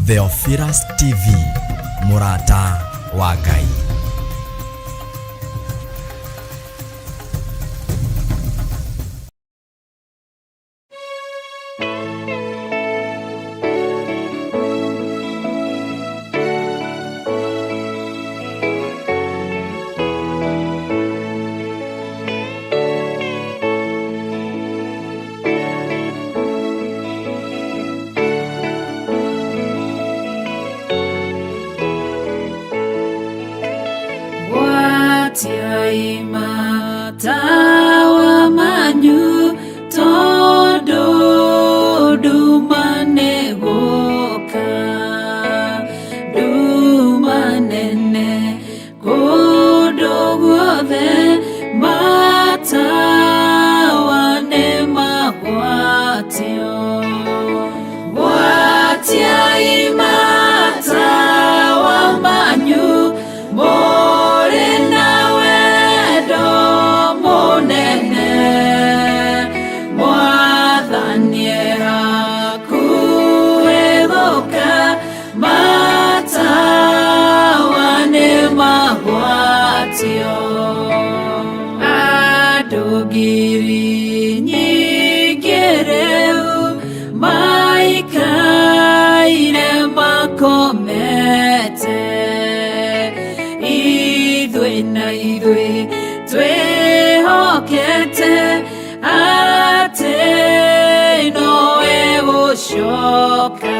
Theophilus TV, mũrata wa Ngai. Gwatiai matawa manyu tondũ nduma nĩ gũka, nduma nene kũndũ guothe, matawa nĩ magwatio. Gwatiai matawa manyu mũrĩ na wendo mũnene, Mwathani e hakuhĩ gũka, matawa nĩ magwatio. Andũ ngiri nyingĩ rĩu maikaire makomete, ithuĩ na ithuĩ twĩhokete atĩ nowe gũcoka.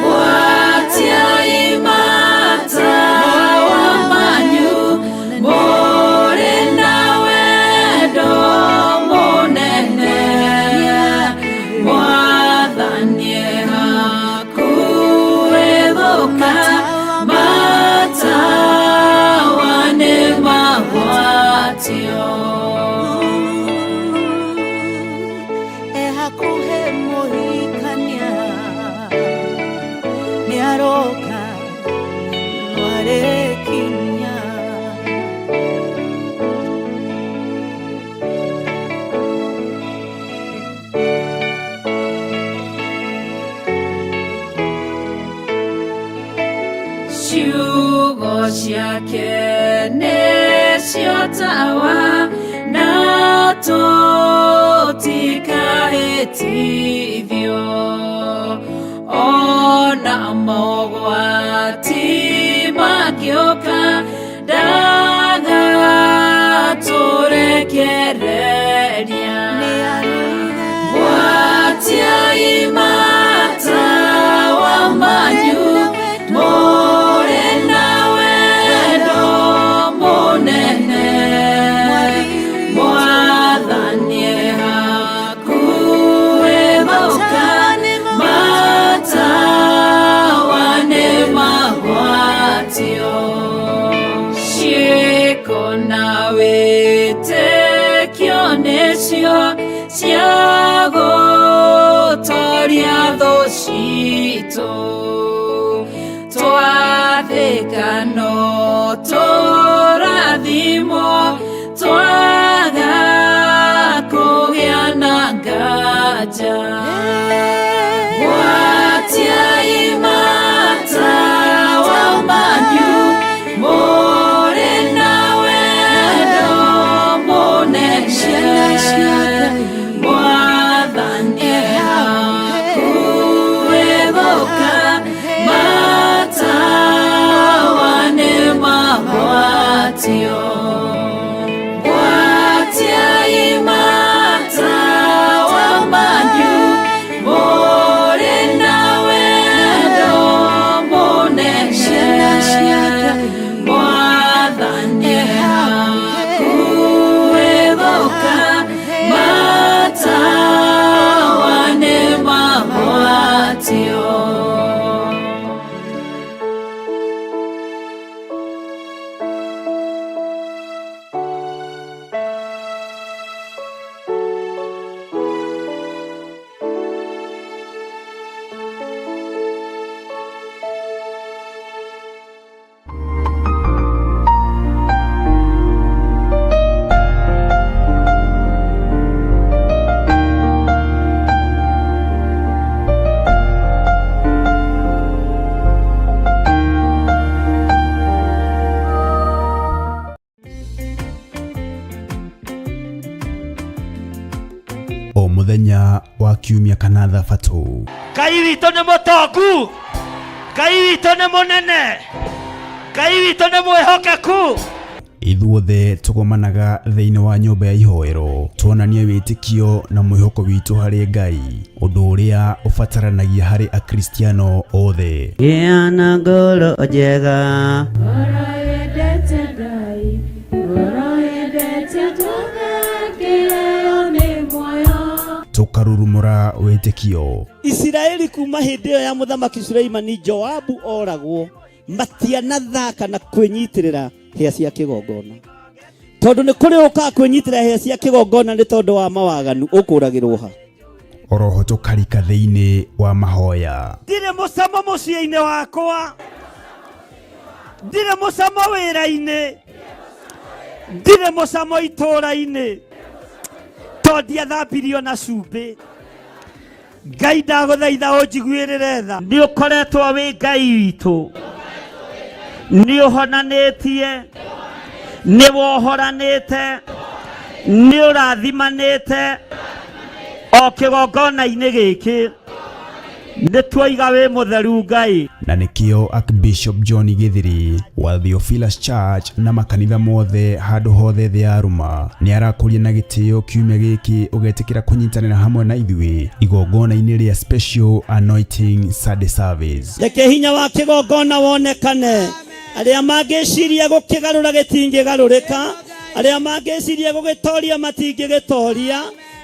Gwatiai matawa manyu mũrĩ na wendo mũnene, Mwathani e hakuhĩ gũka, matawa nĩ magwatio. E hakuhĩ mũhikania nĩaroka nĩarĩkinya. Ciugo ciake nĩcio tawa na tũtikahĩtithio, ona mogwati mangĩũka ndagatũrekereria. Gwatiai matawa manyu mũrĩ na wendo mũnene, Mwathani e hakuhĩ gũka, matawa nĩ magwatio. Ciĩko na wĩtĩkio nĩcio cia gũtoria thũ citũ, twathĩka no tũrathimwo, twaga kũgĩa na nganja. Gwatiai matawa manyu mũrĩ na wendo mũnene, Mwathani e hakuhĩ gũka, matawa nĩ magwatio. Gwatiai matawa manyu mũrĩ wa kiumia kana thabatũ. Ngai witũ nĩ mũtongu, Ngai witũ nĩ mũnene, Ngai witũ nĩ mwĩhokeku. Ithuothe tũgomanaga thĩinĩ wa nyũmba ya ihoero tuonanie wĩtĩkio na mwĩhoko witũ harĩ Ngai, ũndũ ũrĩa ũbataranagia harĩ Akristiano othe. Gĩa na ngoro njega. Ngoro yendete Ngai, ngoro yendete tũthekeo nĩ muoyo. Tũkarurumũra wĩtĩkio. Isiraeli kuma hĩndĩ ĩyo ya mũthamaki Suleimani Joabu oragwo matianathaka na kwĩnyitĩrĩra hĩa cia kĩgongona, tondũ nĩ kũrĩ ũkaga kwĩnyitĩrĩra hĩa cia kĩgongona nĩ tondũ wa mawaganu ũkũragĩrwo ha. Oroho tũkarika thĩinĩ wa mahoya. Ndirĩ mũcamo mũciĩ-inĩ wakwa, ndirĩ mũcamo wĩra-inĩ, ndirĩ mũcamo itũũra-inĩ, tondũ ndiathambirio na cumbĩ. Ngai ndagũthaitha ũnjiguĩrĩre tha. Nĩ ũkoretwo wĩ Ngai witũ, nĩ ũhonanĩtie, nĩ wohoranĩte, nĩ ũrathimanĩte o kĩgongona-inĩ gĩkĩ. Nĩ tuoiga wĩ mũtheru Ngai. Na nĩkĩo Archbishop John Githiri wa Theophilus Church na makanitha mothe handũ hothe thĩ ya Roma nĩ arakũria na gĩtĩo kiumia gĩkĩ ũgetĩkĩra kũnyitanĩra hamwe na ithuĩ igongona-inĩ rĩa Special Anointing Sunday Service. Reke hinya wa kĩgongona wonekane. Arĩa mangĩciria gũkĩgarũra gĩtingĩgarũrĩka, arĩa mangĩciria gũgĩtoria matingĩgĩtoria,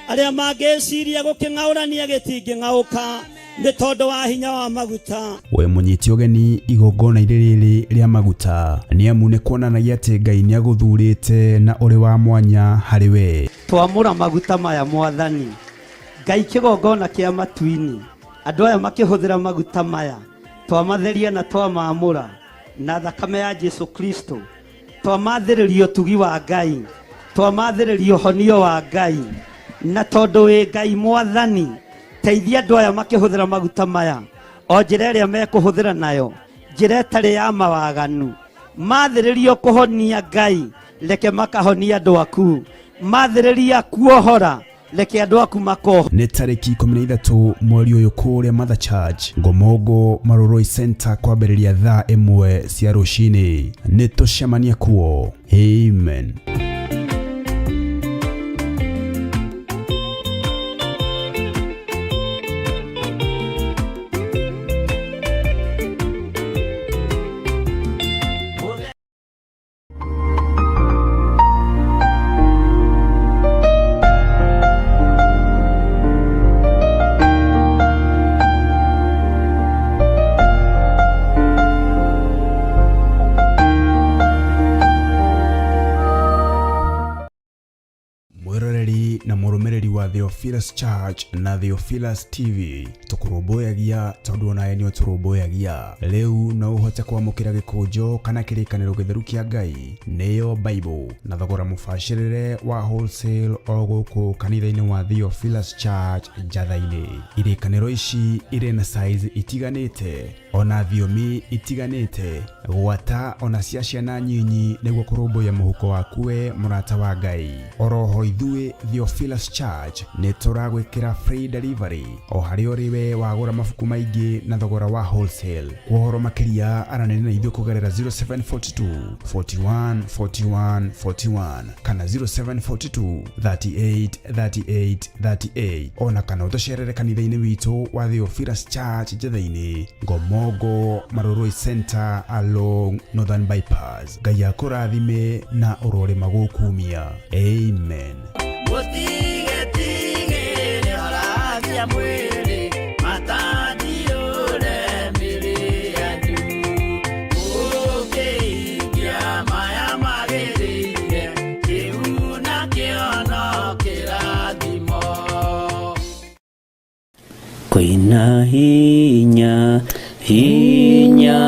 arĩa mangĩciria gũkĩng'aũrania gĩtingĩng'aũka nĩ tondũ wa hinya wa maguta. We mũnyiti ũgeni igongona-inĩ rĩrĩ rĩa maguta nĩ amu nĩ kuonanagia atĩ Ngai nĩ agũthurĩte na ũrĩ wa mwanya harĩ we. Twamũra maguta maya Mwathani Ngai, kĩgongona kĩa matu-inĩ, andũ aya makĩhũthĩra maguta maya twamatheria na twamamũra na thakame ya Jesu Kristo, twamathĩrĩria ũtugi wa Ngai, twamathĩrĩria ũhonio wa Ngai, na tondũ wĩ Ngai Mwathani, teithia andũ aya makĩhũthĩra maguta maya o njĩra ĩrĩa mekũhũthĩra nayo, njĩra ĩtarĩ ya mawaganu. Mathĩrĩrio kũhonia Ngai, reke makahonia andũ aku. Mathĩrĩria kuohora, reke andũ aku makohora. Nĩ tarĩki 13 mweri ũyũ kũrĩa Mother Church Ngomongo Marurui Center kwambĩrĩria thaa 1 cia rũcinĩ. Nĩ tũcemanie kuo. Amen. Mwĩroreri na mũrũmĩrĩri wa Theophilus Church na Theophilus TV, tũkũrũmbũyagia tondũ onawe nĩ ũtũrũmbũyagia. Rĩu no ũhote kwamũkĩra gĩkũnjo kana kĩrĩkanĩro gĩtheru kĩa Ngai nĩyo Bible na thogora mũbacĩrĩre wa wholesale o gũkũ kanitha-inĩ wa Theophilus Church Njatha-inĩ. Irĩkanĩro ici irĩ na size itiganĩte ona thiomi itiganĩte, gwata ona cia ciana nyinyi nĩguo kũrũmbũiya mũhuko waku we mũrata wa Ngai. Oroho ithuĩ Theophilus Church nĩ tũragwĩkĩra free delivery o harĩa ũrĩ we wagũra mabuku maingĩ na thogora wa wholesale. Kwa ũhoro makĩria aranĩria na ithuĩ kũgerera 0742 41 41 41 kana 0742 38 38 38, ona kana ũtũcerere kanitha-inĩ witũ wa Theophilus Church Njatha-inĩ, Ngomongo Marurui Center along Northern Bypass. Ngai akũrathime na ũrorĩma gũkumia. Amen. Mũtigetigĩre horagia mwĩrĩ, matandiũre mĩrĩ yanyu. Mũngĩhingia maya magĩrĩire, kĩu nakĩo no kĩrathimo. Kwĩna hinya, hinya,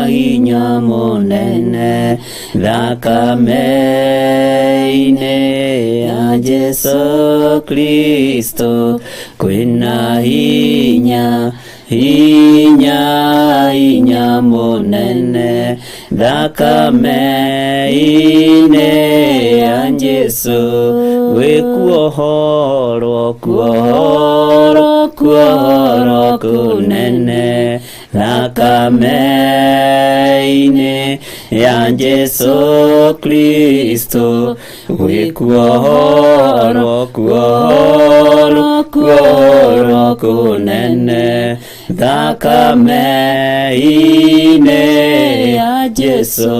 hinya mũnene thakame-inĩ ya Jesu Kristo. Kwĩna hinya, hinya, hinya mũnene Thakame-inĩ ya Jesũ gwĩ kuohorwo kuohorwo kuohorwo kũnene thakame-inĩ ya Jesũ Kristo gwĩ kuohorwo kuohorwo kuohorwo kũnene thakame-inĩ ya Jesũ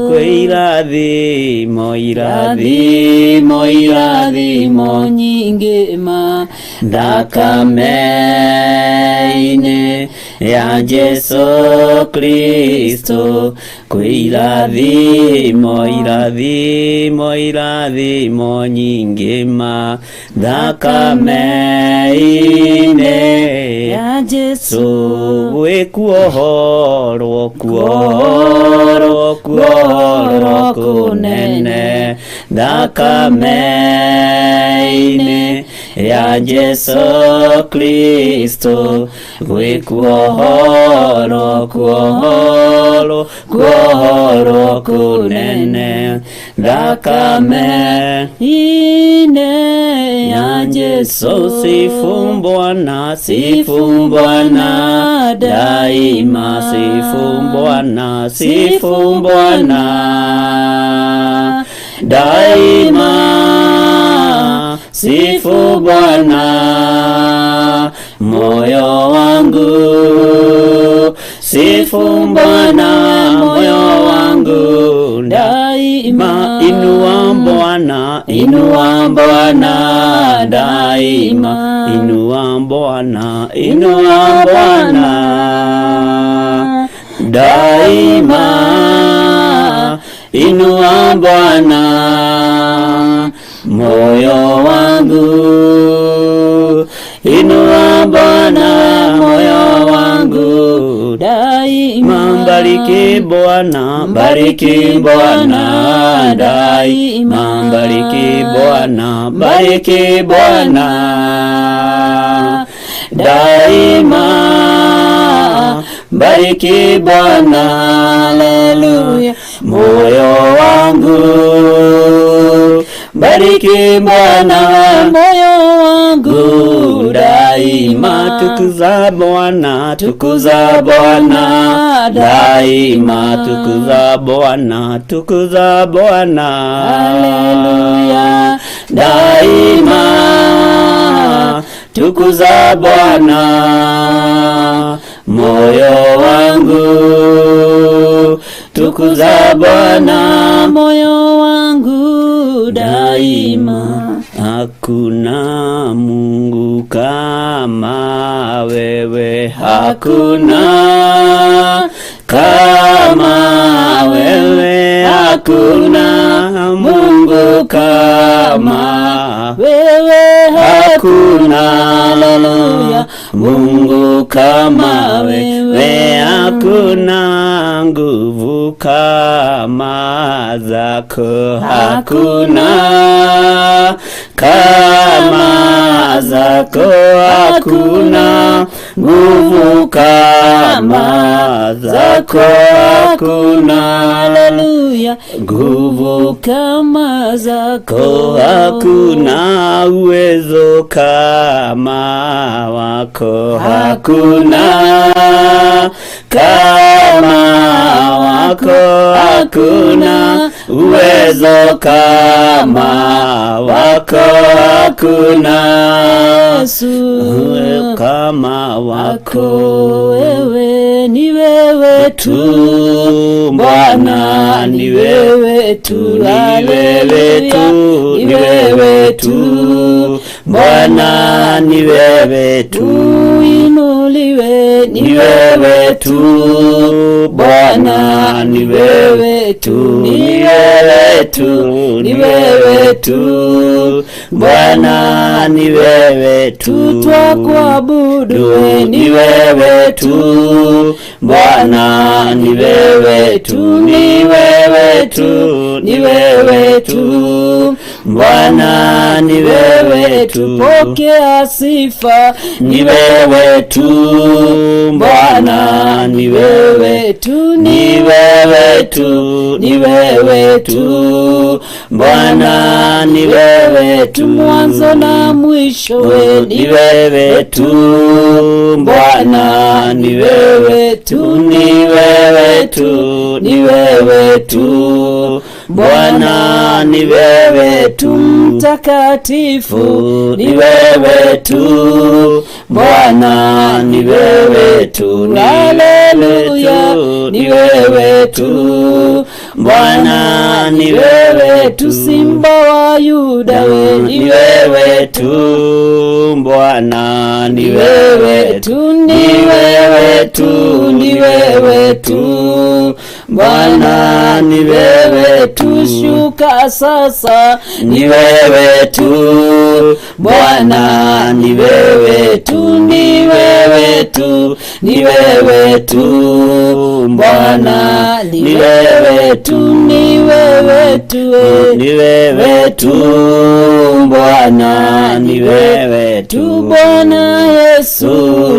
kwĩ irathimo irathimo irathimo nyingĩ ma thakame-inĩ ya Jesũ Kristo kwĩ irathimo irathimo irathimo nyingĩ ma thakame-inĩ ya Jesũ gwĩ kuohorwo kuohorwo kuohorwo kũnene thakame-inĩ ya Jesũ Kristo gwĩ kuohorwo kuohorwo kuohorwo kũnene thakame ine ya ya Jesũ Yesu, sifu Bwana, sifu Bwana daima, sifu Bwana, sifu Bwana daima, sifu Bwana moyo wangu, sifu Bwana moyo wangu daima, inua Bwana, inua Bwana daima, inua Bwana, inua Bwana daima, inua Bwana moyo wangu, inua Bwana moyo wangu daima Mbariki Bwana, bariki Bwana daima, bariki Bwana, bariki Bwana daima, bariki Bwana, Haleluya. moyo wangu, bariki Bwana moyo wangu wangu daima, tukuza Bwana, tukuza Bwana daima, tukuza Bwana, tukuza Bwana Haleluya. daima, tukuza Bwana moyo wangu, tukuza Bwana moyo wangu daima Hakuna Mungu kama wewe, hakuna kama wewe, hakuna Mungu kama wewe hakuna Haleluya. Mungu kama wewe, hakuna nguvu kama zako, hakuna kama zako, hakuna nguvu kama zako, hakuna Haleluya. nguvu kama zako ko hakuna uwezo kama wako, hakuna kama wako, hakuna uwezo kama wako, hakuna Yesu uwe kama wako wako wewe ni wewe tu tu Bwana, ni wewe tu, ni wewe tu, ni wewe tu Bwana, ni wewe tu, uinuliwe ni wewe tu Bwana, ni wewe tu, ni wewe tu, ni wewe tu Bwana, ni wewe tu, twakuabudu ni wewe tu Bwana, ni wewe tu, ni wewe tu, ni wewe tu Bwana ni wewe tu, Pokea sifa, ni wewe tu Bwana, ni wewe tu, ni wewe tu, ni wewe tu Bwana, ni wewe tu, mwanzo na mwisho, we ni wewe tu Bwana, ni wewe tu, ni wewe tu, ni wewe tu Bwana, ni wewe tu, mtakatifu, ni wewe tu Bwana, ni wewe tu, ni Haleluya, ni wewe tu Bwana, ni wewe tu, Simba wa Yuda, we ni wewe tu Bwana, ni wewe tu, tu, ni wewe tu, ni wewe tu Bwana, ni wewe tu, shuka sasa, ni wewe tu Bwana, ni wewe tu, ni wewe tu, ni wewe tu Bwana, ni wewe tu, ni wewe tu, ni wewe tu Bwana, ni wewe tu tu Bwana Yesu,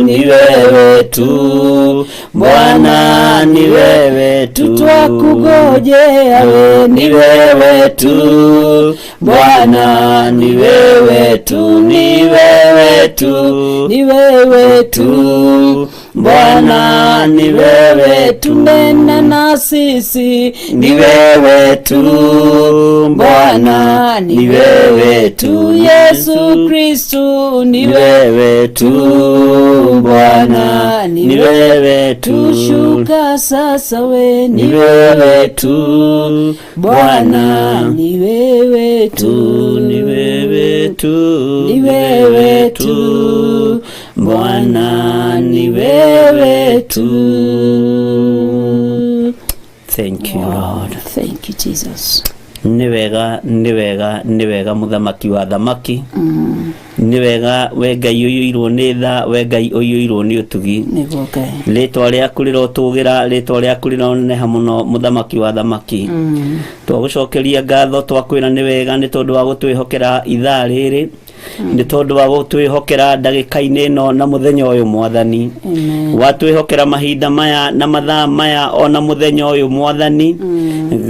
ni wewe tu Bwana, ni wewe tu, twakugojea we, ni wewe tu Bwana, ni wewe tu, ni wewe tu, ni wewe tu, tu Bwana, ni wewe tu, nena na sisi, ni wewe tu Bwana, ni wewe tu Yesu Kristu, ni ni wewe tu Bwana, ni wewe tu, shuka sasa we, ni wewe tu Bwana, Bwana, ni wewe tu, ni wewe tu, ni wewe tu, Bwana, ni wewe tu. Thank you Lord. Thank you Jesus. Nĩ wega, nĩ wega, nĩ wega mũthamaki wa thamaki. Nĩ wega we Ngai ũiyũirwo nĩ tha, we Ngai ũiyũirwo nĩ ũtugi. Nĩguo Ngai. Rĩtwa rĩaku rĩrotũgĩra, rĩtwa rĩaku rĩroneneha mũno mũthamaki wa thamaki. Twagũcokeria ngatho, twakwĩra nĩ wega nĩ tondũ wa gũtwĩhokera ithaa rĩrĩ, nĩ tondũ wa gũtwĩhokera ndagĩka-inĩ ĩno na mũthenya ũyũ mwathani. Amen. Watwĩhokera mahinda maya na mathaa maya ona mũthenya ũyũ mwathani,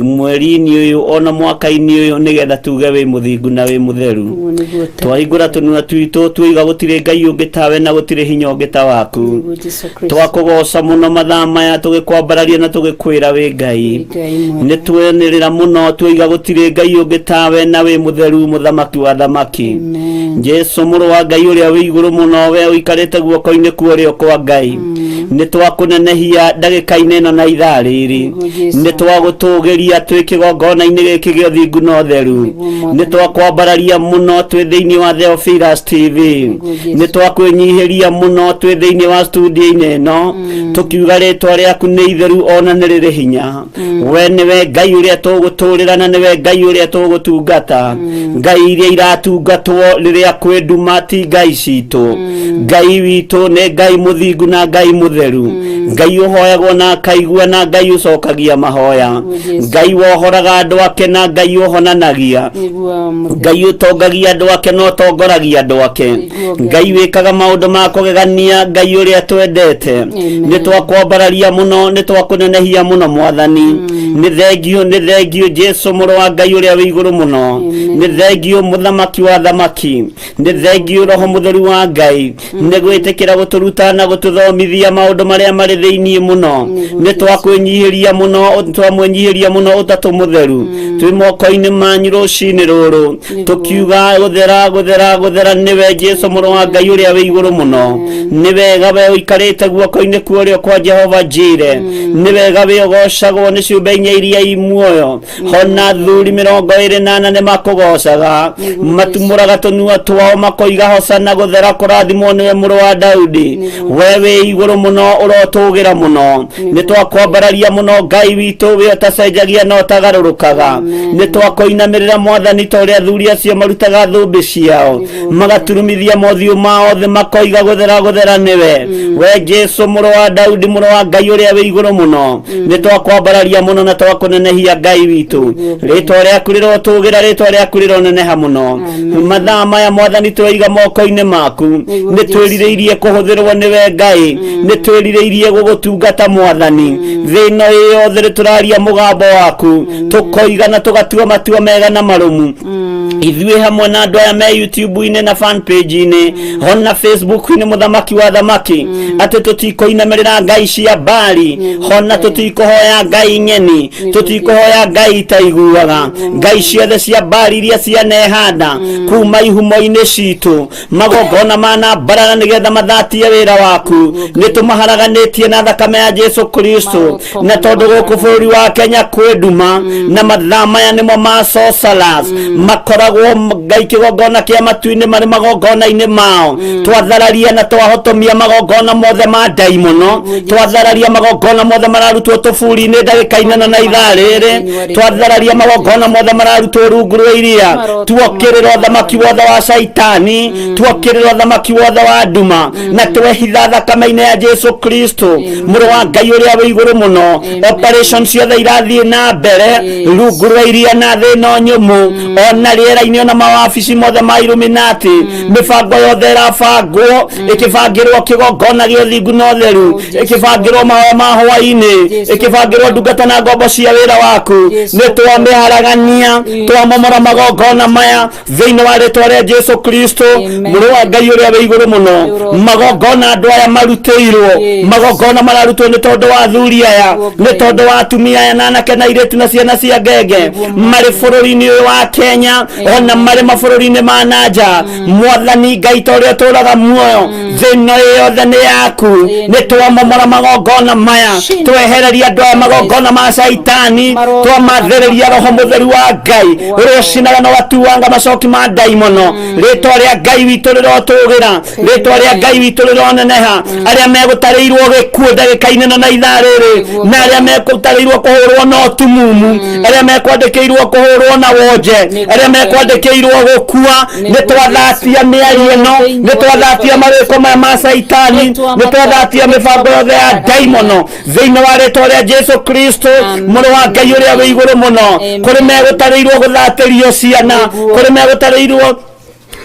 mweri-inĩ ũyũ ona mwaka-inĩ ũyũ, nĩgetha tuge wĩ mũthingu na wĩ mũtheru. Ũguo nĩguo Twahingũra tũnua twitũ tuiga gũtirĩ Ngai ũngĩ tawe na gũtirĩ hinya ũngĩ ta waku. Nĩguo Jesu Kristo. Twakũgoca mũno mathaa maya tũgĩkwambararia na tũgĩkwĩra wĩ Ngai. Ngai mwega. Nĩ twenĩrĩra mũno tuiga gũtirĩ Ngai ũngĩ tawe na wĩ mũtheru mũthamaki wa thamaki. Amen. Jesu mũrũ wa Ngai ũrĩa wĩ igũrũ mũno, we ũikarĩte guoko-inĩ kwa ũrĩo kwa Ngai, nĩ twakũnenehia ndagĩka-inĩ ĩno na ithaa rĩrĩ. Nĩguo Jesu. Nĩ twagũtũgĩria twĩ kĩgongona-inĩ gĩkĩ gĩa ũthingu na ũtheru. Nĩguo Mwathani. Nĩ twakwambararia mũno twĩ thĩinĩ wa Theophilus TV. Nĩguo Jesu. Nĩ twakwĩnyihĩria mũno twĩ thĩinĩ wa studio-inĩ ĩno, tũkiuga rĩtwa rĩaku nĩ itheru ona nĩ rĩrĩ hinya. We nĩwe Ngai ũrĩa tũgũtũrĩra na nĩwe Ngai ũrĩa tũgũtungata. Ngai iria iratungatwo rĩrĩa kwĩ nduma ti Ngai citũ. Ngai witũ nĩ Ngai mũthingu na Ngai mũtheru, Ngai ũhoyagwo na akaigua na Ngai ũcokagia mahoya, Nĩguo Jesu. Ngai wohoraga andũ ake na Ngai ũhonanagia, Nĩguo mũthenya. Ngai ũtongagia andũ ake na ũtongoragia andũ ake, Nĩguo Ngai. Ngai wĩkaga maũndũ ma kũgegania, Ngai ũrĩa twendete. Amen. Nĩ twakwambararia mũno, nĩ twakũnenehia mũno mwathani. Nĩ thengio, nĩ thengio Jesu mũrũ wa Ngai ũrĩa wĩ igũrũ mũno. Amen. Nĩ thengio mũthamaki wa thamaki, nĩ thengio roho mũtheru wa Ngai nĩ gwĩtĩkĩra gũtũruta na gũtũthomithia maũndũ marĩa marĩ thĩinĩ mũno. Nĩguo Nĩ Jesu. twakwĩnyihĩria mũno, twamwĩnyihĩria mũno ũtatũ mũtheru. Twĩ moko-inĩ manyu rũcinĩ rũrũ, tũkiuga gũthera, gũthera, gũthera nĩwe Jesu mũrũ wa Ngai ũrĩa wĩ igũrũ mũno. Nĩ wega we ũikarĩte guoko-inĩ kwa ũrĩo kwa Jehova Jire. Nĩ wega we ũgocagwo nĩ ciũmbe inya iria i muoyo, hona thuri 24 nĩ makũgocaga, Nĩguo matumũraga tũnua twao makoiga hosana, gũthera, kũrathimwo nĩwe mũrũ wa Daudi. Nĩguo We wĩ igũrũ mũno ũrotũgĩrio. Rĩrotũgĩra mũno. Nĩ twakwambararia mũno Ngai witũ, we ũtacenjagia na ũtagarũrũkaga. Nĩ twakũinamĩrĩra Mwathani ta ũrĩa athuri acio marutaga thũmbĩ ciao, magaturumithia mothiũ mao thĩ, makoiga gũthera gũthera nĩwe we Jesu mũrũ wa Daudi, mũrũ wa Ngai ũrĩa wĩ igũrũ mũno. Nĩ twakwambararia mũno na twakũnenehia Ngai witũ. Rĩtwa rĩaku rĩrotũgĩra, rĩtwa rĩaku rĩroneneha mũno. Mathaa maya Mwathani tweiga moko-inĩ maku. Nĩ twĩrirĩirie kũhũthĩrwo nĩwe Ngai, nĩ twĩrirĩirie gũgũtungata Mwathani. Thĩ ĩno ĩ yothe nĩ tũraria mũgambo waku, tũkoiga na tũgatua matua mega na marũmu, ithuĩ hamwe na andũ aya me YouTube-inĩ na fan page-inĩ ona Facebook-inĩ, mũthamaki wa thamaki, atĩ tũtikũinamĩrĩra ngai cia Mbari, hona tũtikũhoya ngai ng'eni, tũtikũhoya ngai itaiguaga, ngai ciothe cia Mbari iria cianehanda kuma ihumo-inĩ citũ, magongona mana mbarara nĩgetha mathatie wĩra waku, nĩ tũmaharaganĩtie na thakame ya Jesu Kristo. Na tondũ gũkũ bũrũri wa Kenya kwĩ nduma na mathaa maya nĩmo ma sorcerers makoragwo Ngai kĩgongona kĩa matu-inĩ marĩ magongona-inĩ mao, twathararia na twahotomia magongona mothe ma ndaimono, twathararia magongona mothe mararutwo tũburi-inĩ ndagĩka-inĩ ĩno na ithaa rĩrĩ, twathararia magongona mothe mararutwo rungu rwa iria, tuokĩrĩra ũthamaki wothe wa Caitani, tuokĩrĩra ũthamaki wothe wa nduma na twehitha thakame-inĩ ya Jesu Kristo mũrũ wa Ngai ũrĩa wĩ igũrũ mũno. Operation ciothe irathiĩ na mbere rungu rwa iria na thĩ ĩno nyũmũ, ona rĩera-inĩ, ona mawabici mothe ma Illuminati, mĩbango yothe ĩrabangwo ĩkĩbangĩrwo kĩgongona gĩa ũthingu na ũtheru, ĩkĩbangĩrwo mahoya ma hwaĩ-inĩ, ĩkĩbangĩrwo ndungata na ngombo cia wĩra waku, nĩ twamĩharagania, twamomora magongona maya thĩinĩ wa rĩtwa rĩa Jesu Kristo mũrũ wa Ngai ũrĩa wĩ igũrũ mũno. Magongona andũ aya marutĩirwo, magongona mararutwo nĩ tondũ wa athuri aya, nĩ tondũ wa atumia aya na anake na airĩtu na ciana cia ngenge marĩ bũrũri-inĩ ũyũ wa Kenya, ona marĩ mabũrũri-inĩ ma nanja. Mwathani Ngai, ta ũrĩa ũtũraga muoyo, thĩ ĩno ĩ yothe nĩ yaku. Nĩ twamomora magongona maya, twehereria andũ aya magongona ma Caitani, twamathereria roho mũtheru wa Ngai ũrĩa ũcinaga na ũgatuanga macoki ma ndaimono. Rĩtwa rĩa Ngai witũ rĩrotũgĩra, rĩtwa rĩa Ngai witũ rĩroneneha. Arĩa megũtarĩirwo gĩkuũ ndagĩka-inĩ ĩno na ithaa rĩrĩ, na arĩa megũtarĩirwo kũhũrwo na ũtumumu, arĩa mekwandĩkĩirwo kũhũrwo na wonje, arĩa mekwandĩkĩirwo gũkua, nĩ twathatia mĩario ĩno, nĩ twathatia marĩko maya ma Caitani, nĩ twathatia mĩbango yothe ya ndaimono thĩinĩ wa rĩtwa rĩa Jesu Kristo mũrũ wa Ngai ũrĩa wĩ igũrũ mũno. Kũrĩ megũtarĩirwo gũthatĩrio ciana, kũrĩ megũtarĩirwo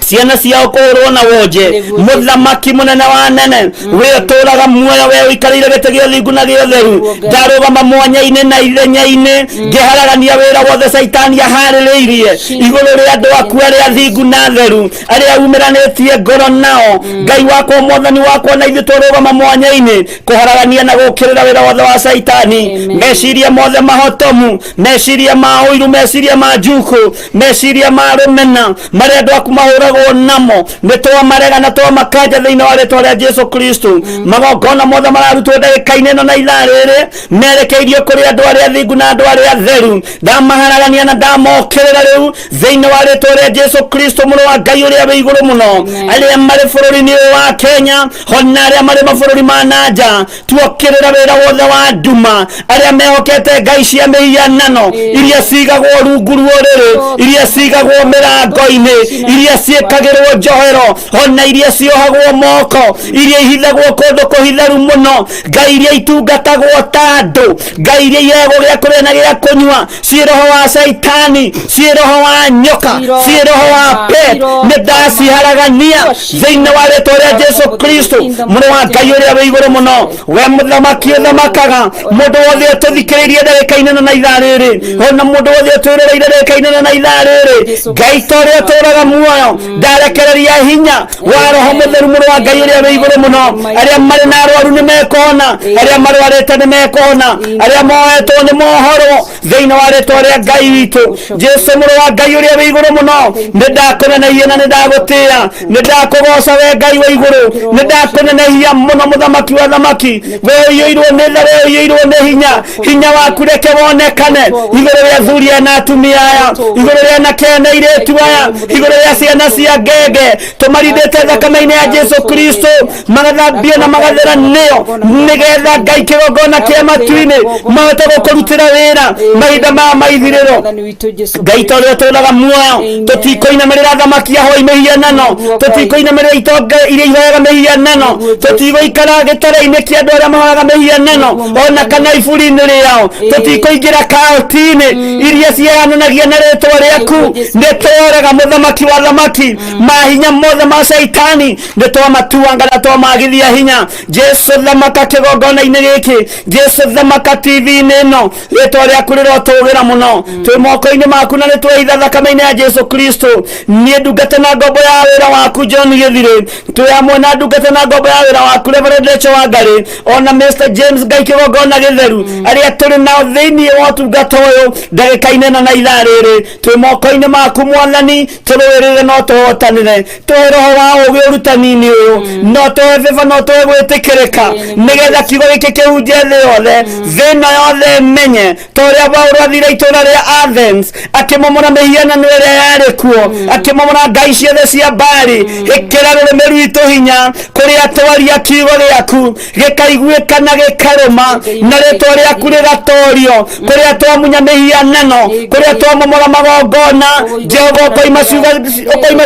ciana ciao kũhũrwo na wonje, mũthamaki mũnene wa nene, we ũtũraga muoyo, we ũikarĩire gĩtĩ gĩa ũthingu na gĩa ũtheru, ndarũgama mwanya-inĩ na ithenya-inĩ ngĩharagania wĩra wothe Caitani aharĩrĩirie igũrũ rĩa andũ aku arĩa athingu na atheru, arĩa umĩranĩtie ngoro nao. Ngai wakwa, Mwathani wakwa, na ithuĩ twarũgama mwanya-inĩ kũharagania na gũkĩrĩra wĩra wothe wa Caitani, meciria mothe mahotomu, meciria ma ũiru, meciria ma njukũ, meciria ma rũmena marĩa andũ aku mahũragwo namo, nĩ twamarega na twamakanja thĩinĩ wa rĩtwa rĩa Jesu Kristo. Magongona mothe mararutwo ndagĩka-inĩ ĩno na ithaa rĩrĩ merekeirio kũrĩ andũ arĩa athingu na andũ arĩa atheru, ndamaharagania na ndamokĩrĩra rĩu thĩinĩ wa rĩtwa rĩa Jesu Kristo mũrũ wa Ngai ũrĩa wĩ igũrũ mũno. Arĩa marĩ bũrũri-inĩ ũyũ wa Kenya, ona arĩa marĩ mabũrũri ma nanja, tuokĩrĩra wĩra wothe wa nduma, arĩa mehokete ngai cia mĩhianano iria cigagwo rungu rwa ũrĩrĩ, iria cigagwo mĩrango-inĩ, iria ciĩkagĩrwo njohero, ona iria ciohagwo moko, iria ihithagwo kũndũ kũhitheru mũno, ngai iria itungatagwo ta andũ, ngai iria iheagwo gĩa kũrĩa na gĩa kũnyua, ciĩ roho wa Caitani, ciĩ roho wa nyoka, ciĩ roho wa pet, nĩ ndaciharagania thĩinĩ wa rĩtwa rĩa Jesu Kristo mũrũ wa Ngai ũrĩa wĩ igũrũ mũno. We mũthamaki ũthamakaga, mũndũ wothe ũtũthikĩrĩirie ndagĩka-inĩ ĩno na ithaa rĩrĩ, ona mũndũ wothe ũtwĩroreire ndagĩka-inĩ ĩno na ithaa rĩrĩ, Ngai, ta ũrĩa ũtũraga muoyo, ndarekereria hinya wa roho mũtheru mũrũ wa Ngai ũrĩa wĩ igũrũ mũno. Arĩa marĩ na arwaru nĩ mekũhona, arĩa marwarĩte nĩ mekũhona, arĩa mohetwo nĩ mohorwo thĩinĩ wa rĩtwa rĩa Ngai witũ Jesu mũrũ wa Ngai ũrĩa wĩ igũrũ mũno. Nĩ ndakũnenehia na nĩ ndagũtĩĩa, nĩ ndakũgoca we Ngai wa igũrũ, nĩ ndakũnenehia mũno mũthamaki wa thamaki. We ũiyũirwo nĩ tha, we ũiyũirwo nĩ hinya, hinya waku reke wonekane igũrũ rĩa athuri aya na atumia aya, igũrũ rĩa anake aya na airĩtu aya, igũrũ rĩa ciana cia cia ngenge tũmarindĩte thakame-inĩ ya Jesu Kristo, magathambio na magathera nĩyo, nĩgetha Ngai kĩgongona kĩa matu-inĩ mahote gũkũrutĩra wĩra mahinda maya maithirĩro. Mwathani witũ Jesu Ngai ta ũrĩa ũtũũraga muoyo, Amen. tũtikũinamĩrĩra thamaki ya hoi mĩhianano, Nĩguo Ngai. tũtikũinamĩrĩra itonga iria ihoyaga mĩhianano, Nĩguo Jesu. tũtigũikara gĩtara-inĩ kĩa andũ arĩa mahoyaga mĩhianano Nĩguo ona kana iburi-inĩ rĩao, Ĩĩ. tũtikũingĩra kaũti-inĩ iria ciĩhananagia na rĩtwa rĩaku. Nĩguo Jesu. Nĩ tworaga mũthamaki wa thamaki, mahinya mothe ma caitani nĩ twamatuanga na twamagithia hinya. Jesu thamaka kĩgongona-inĩ gĩkĩ, Jesu thamaka TV-inĩ ĩno, rĩtwa rĩaku rĩrotũgĩra mũno. Twĩ moko-inĩ maku na nĩ twehitha thakame-inĩ ya Jesu Kristo. Niĩ ndungata na ngombo ya wĩra waku John Gĩthirĩ, twĩ hamwe na ndungata na ngombo ya wĩra waku Reverend Rachel Wangari ona Mr James Ngai kĩgongona gĩtheru, arĩa tũrĩ nao thĩinĩ wa ũtungata ũyũ ndagĩka-inĩ ĩno na ithaa rĩrĩ, twĩ moko-inĩ maku Mwathani, tũrũĩrĩre no tũhotanĩre, tũhe roho wa ũũgĩ ũrutani-inĩ ũyũ, no tũhe favor, no tũhe gwĩtĩkĩrĩka, nĩgetha kiugo gĩkĩ kĩhunje thĩ yothe, thĩ ĩno yothe ĩmenye ta ũrĩa Paulo athire itũũra rĩa Athens akĩmomora mĩhianano ĩrĩa yarĩ kuo, akĩmomora ngai ciothe cia Baali. Ĩkĩra rũrĩmĩ rwitũ hinya kũrĩa twaria kiugo gĩaku gĩkaiguĩka na gĩkarũma, na rĩtwa rĩaku rĩgatorio, kũrĩa twamunya mĩhianano, kũrĩa twamomora magongona. Jehova, ũkoima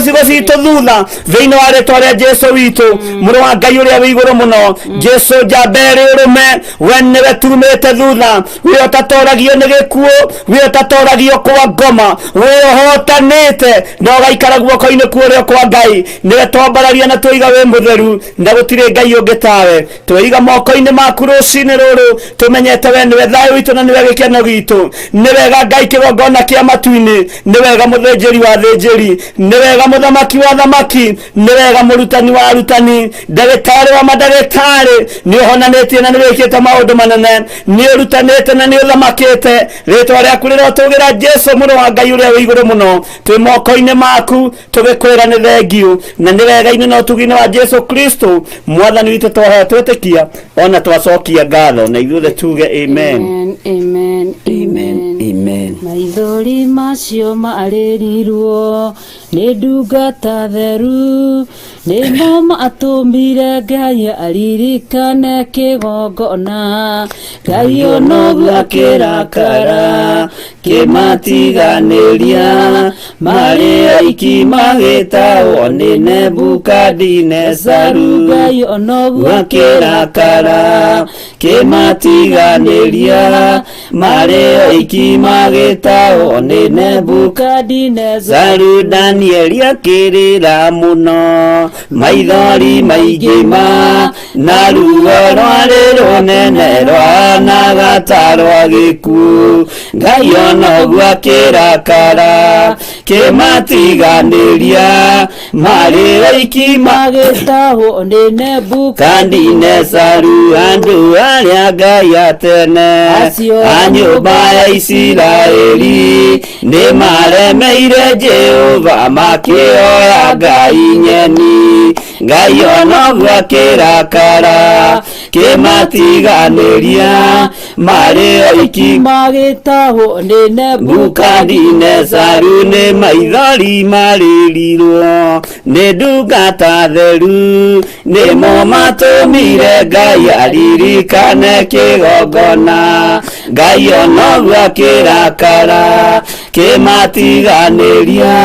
ciugo citũ thutha thĩinĩ wa rĩtwa rĩa Jesu witũ, mũrũ wa Ngai ũrĩa wĩ igũrũ mũno. Jesu njamba ĩrĩ ũrũme, we nĩwe turumĩte thutha, we ũtatoragio nĩ gĩkuũ, we ũtatoragio kwa ngoma, we ũhotanĩte na ũgaikara guoko-inĩ kwa ũrĩo kwa Ngai, nĩwe twambararia na twaiga wĩ mũtheru, na gũtirĩ Ngai ũngĩ tawe. Twaiga moko-inĩ maku rũcinĩ rũrũ, tũmenyete we nĩwe thayũ witũ na nĩwe gĩkeno gitũ. Nĩ wega Ngai kĩgongona kĩa matu-inĩ, nĩ wega mũthĩnjĩri wa thĩnjĩri, nĩ wega mũthamaki wa thamaki, nĩ wega mũrutani wa arutani, ndagĩtarĩ wa mandagĩtarĩ, nĩ ũhonanĩtie na nĩ wĩkĩte maũndũ manene, nĩ ũrutanĩte na nĩ ũthamakĩte. Rĩtwa rĩaku rĩrotũgĩra, Jesu mũrũ wa Ngai ũrĩa wĩ igũrũ mũno. Twĩ moko-inĩ maku tũgĩkwĩra nĩ thengiũ, na nĩ wega-inĩ na ũtugi-inĩ wa Jesu Kristo Mwathani witũ twahoya, twĩtĩkia ona twacokia ngatho, na ithuothe tuge amen. Amen, amen, amen. Amen. Maithori macio marĩrirwo nĩ ndungata theru nĩmo matũmire Ngai aririkane kĩgongona. Ngai onogu akĩrakara kĩmatiganĩria marĩ aiki magĩtahwo nĩ Nebukadinezaru. Ngai onogu akĩrakara kĩmatiganĩria marĩ aiki magĩtahwo nĩ Nebukadineza. Zaru. Danieli akĩrĩra mũno, maithori maingĩ ma na ruo rwarĩ rũnene rwahanaga ta rwa gĩkuũ. Ngai onoguo akĩrakara kĩmatiganĩria marĩ oiki magĩtahwo nĩ Nebukadinezaru. Andũ arĩa Ngai atene Acio a nyũmba ya Isiraeli nĩ maremeire Jehova makĩoya ngai nyeni. Ngai onoguo akĩrakara kĩmatiganĩria marĩ oiki magĩtahwo nĩ Nebukadinezaru. Nĩ maithori marĩrirwo nĩ ndungata theru nĩmo matũmire Ngai aririkane kĩgongona. Ngai onoguo akĩrakara kĩmatiganĩria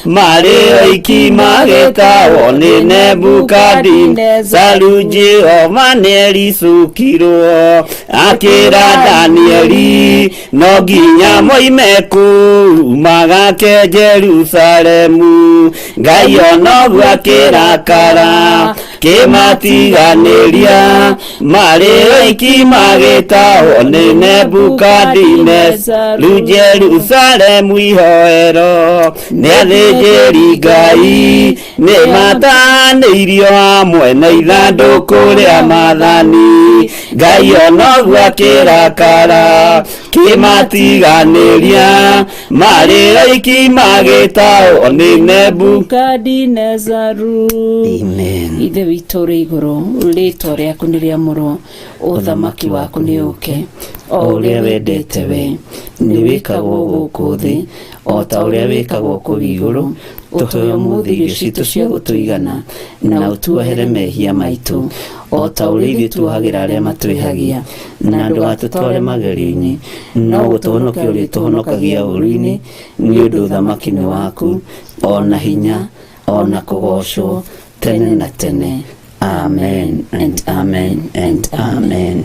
marĩ oiki magĩtahwo nĩ Nebukadinezaru. Jehova nĩericũkirwo akĩra Danieli no nginya moime kũu magake Jerusalemu. Ngai onoguo akĩrakara kĩmatiganĩria marĩ oiki magĩtahwo nĩ Nebukadinezaru. Jerusalemu ihoero nĩ athĩnjĩri Ngai nĩ matanĩirio hamwe na ithandũkũ rĩa maathani. Ngai onoguo akĩrakara kĩmatiganĩria marĩ oiki magĩtahwo nĩ Nebukadinezaru. Amen. Ithe witũ ũrĩ igũrũ, rĩtwa rĩaku nĩ rĩamũrwo, ũthamaki waku nĩ ũke, O ũrĩa wendete we nĩ wĩkagwo gũkũ thĩ o ta ũrĩa wĩkagwo kũu igũrũ. Tũhe ũmũthĩ irio citũ cia gũtũigana, na ũtuohere mehia maitũ o ta ũrĩa ithuĩ tuohagĩra arĩa matwĩhagia, na ndũgatũtware magerio-inĩ, no gũtũhonokia ũrĩtũhonokagia ũũru-inĩ, nĩ ũndũ ũthamaki nĩ waku, o na hinya, o na kũgoocwo tene na tene. Amen and amen and amen.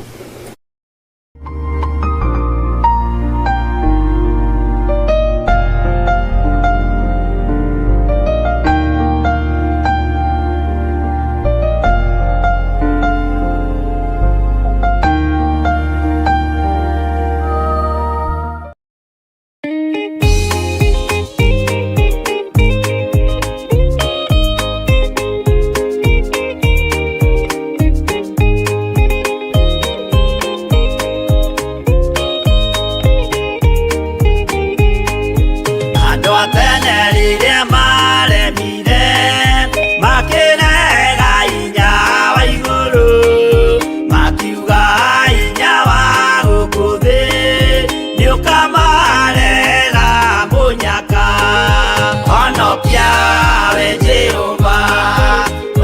Andũ a tene rĩrĩa maremire makĩrega hinya wa igũrũ, makiuga hinya wa gũkũ thĩ nĩũkamarega mũnyaka. Honokia we Jehova,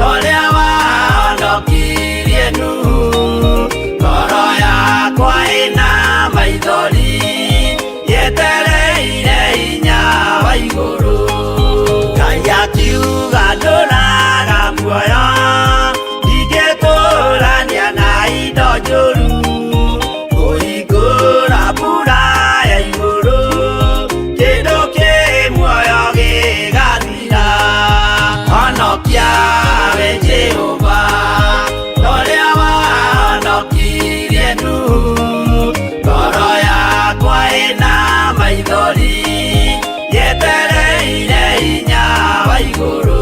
ũrĩa wahonokirie Nuhu, ngoro yakwa ĩna maithori yetereire hinya wa igũrũ. Ngai akiuga ndũraga muoyo, ndingĩtũrania na indo njũru, kũhingũra mbura ya igũrũ, kĩndũ kĩ muoyo gĩgathira. Honokia we Jehova, ũrĩa wahonokirie Nuhu, ngoro yakwa ĩna maithori yetereire hinya wa igũrũ.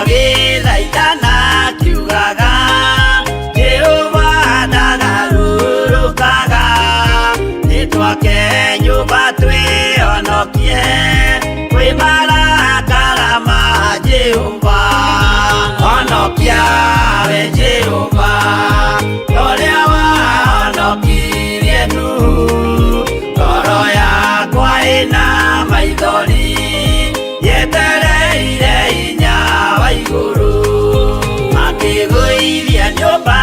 Agĩthaithana kiugaga, Jehova ndagarũrũkaga, nĩtwake nyũmba twĩhonokie kwĩ marakara ma Jehova. Honokia we Jehova, ũrĩa wahonokirie Nuhu, ngoro yakwa ĩna maithori yetereire hinya wa igũrũ. Makĩgũithia nyũmba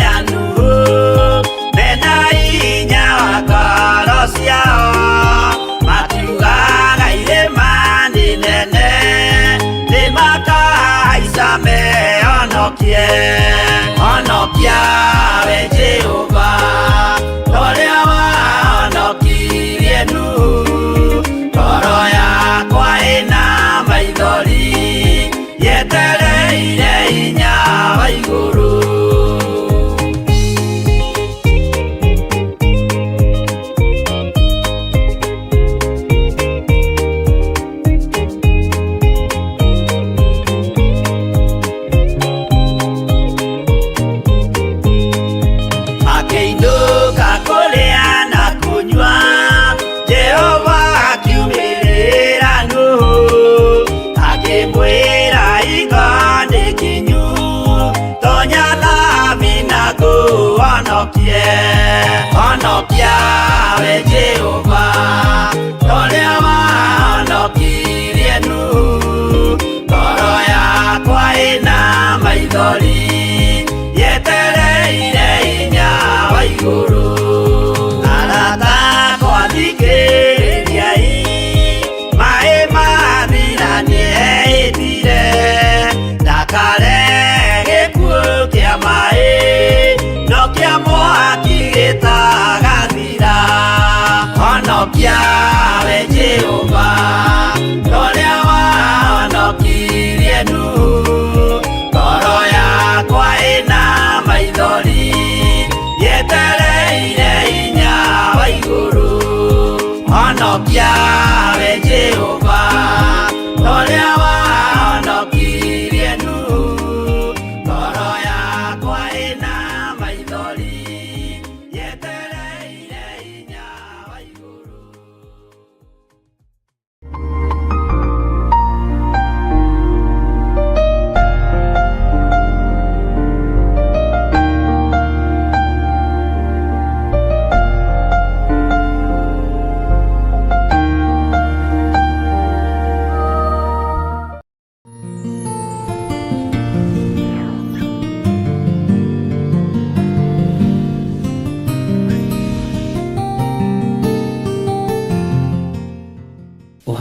ya Nuhu mena hinya wa ngoro ciao, makiugaga irĩma nĩ nene nĩmakahaica mehonokie. Honokia we Jehova, ũrĩa wahonokirie Nuhu, ngoro yakwa ĩna maithori yetereire hinya wa igũrũ. Makĩinũka kũrĩa na kũnyua, Jehova akiumĩrĩra Nuhu, akĩmwĩra hingo nĩ kinyu, tonya thabina ngũhonokie. Honokia we Jehova, ũrĩa wahonokirie Nuhu, ngoro yakwa ĩna maithori yetereire hinya wa igũrũ. Arata akwa thikĩrĩriai, maĩ mathira nĩehĩtire, ndakare gĩkuũ kĩa maĩ, no kĩa mwaki gĩtagathira. Honokia we Jehova, ũrĩa wahonokirie Nuhu, ngoro yakwa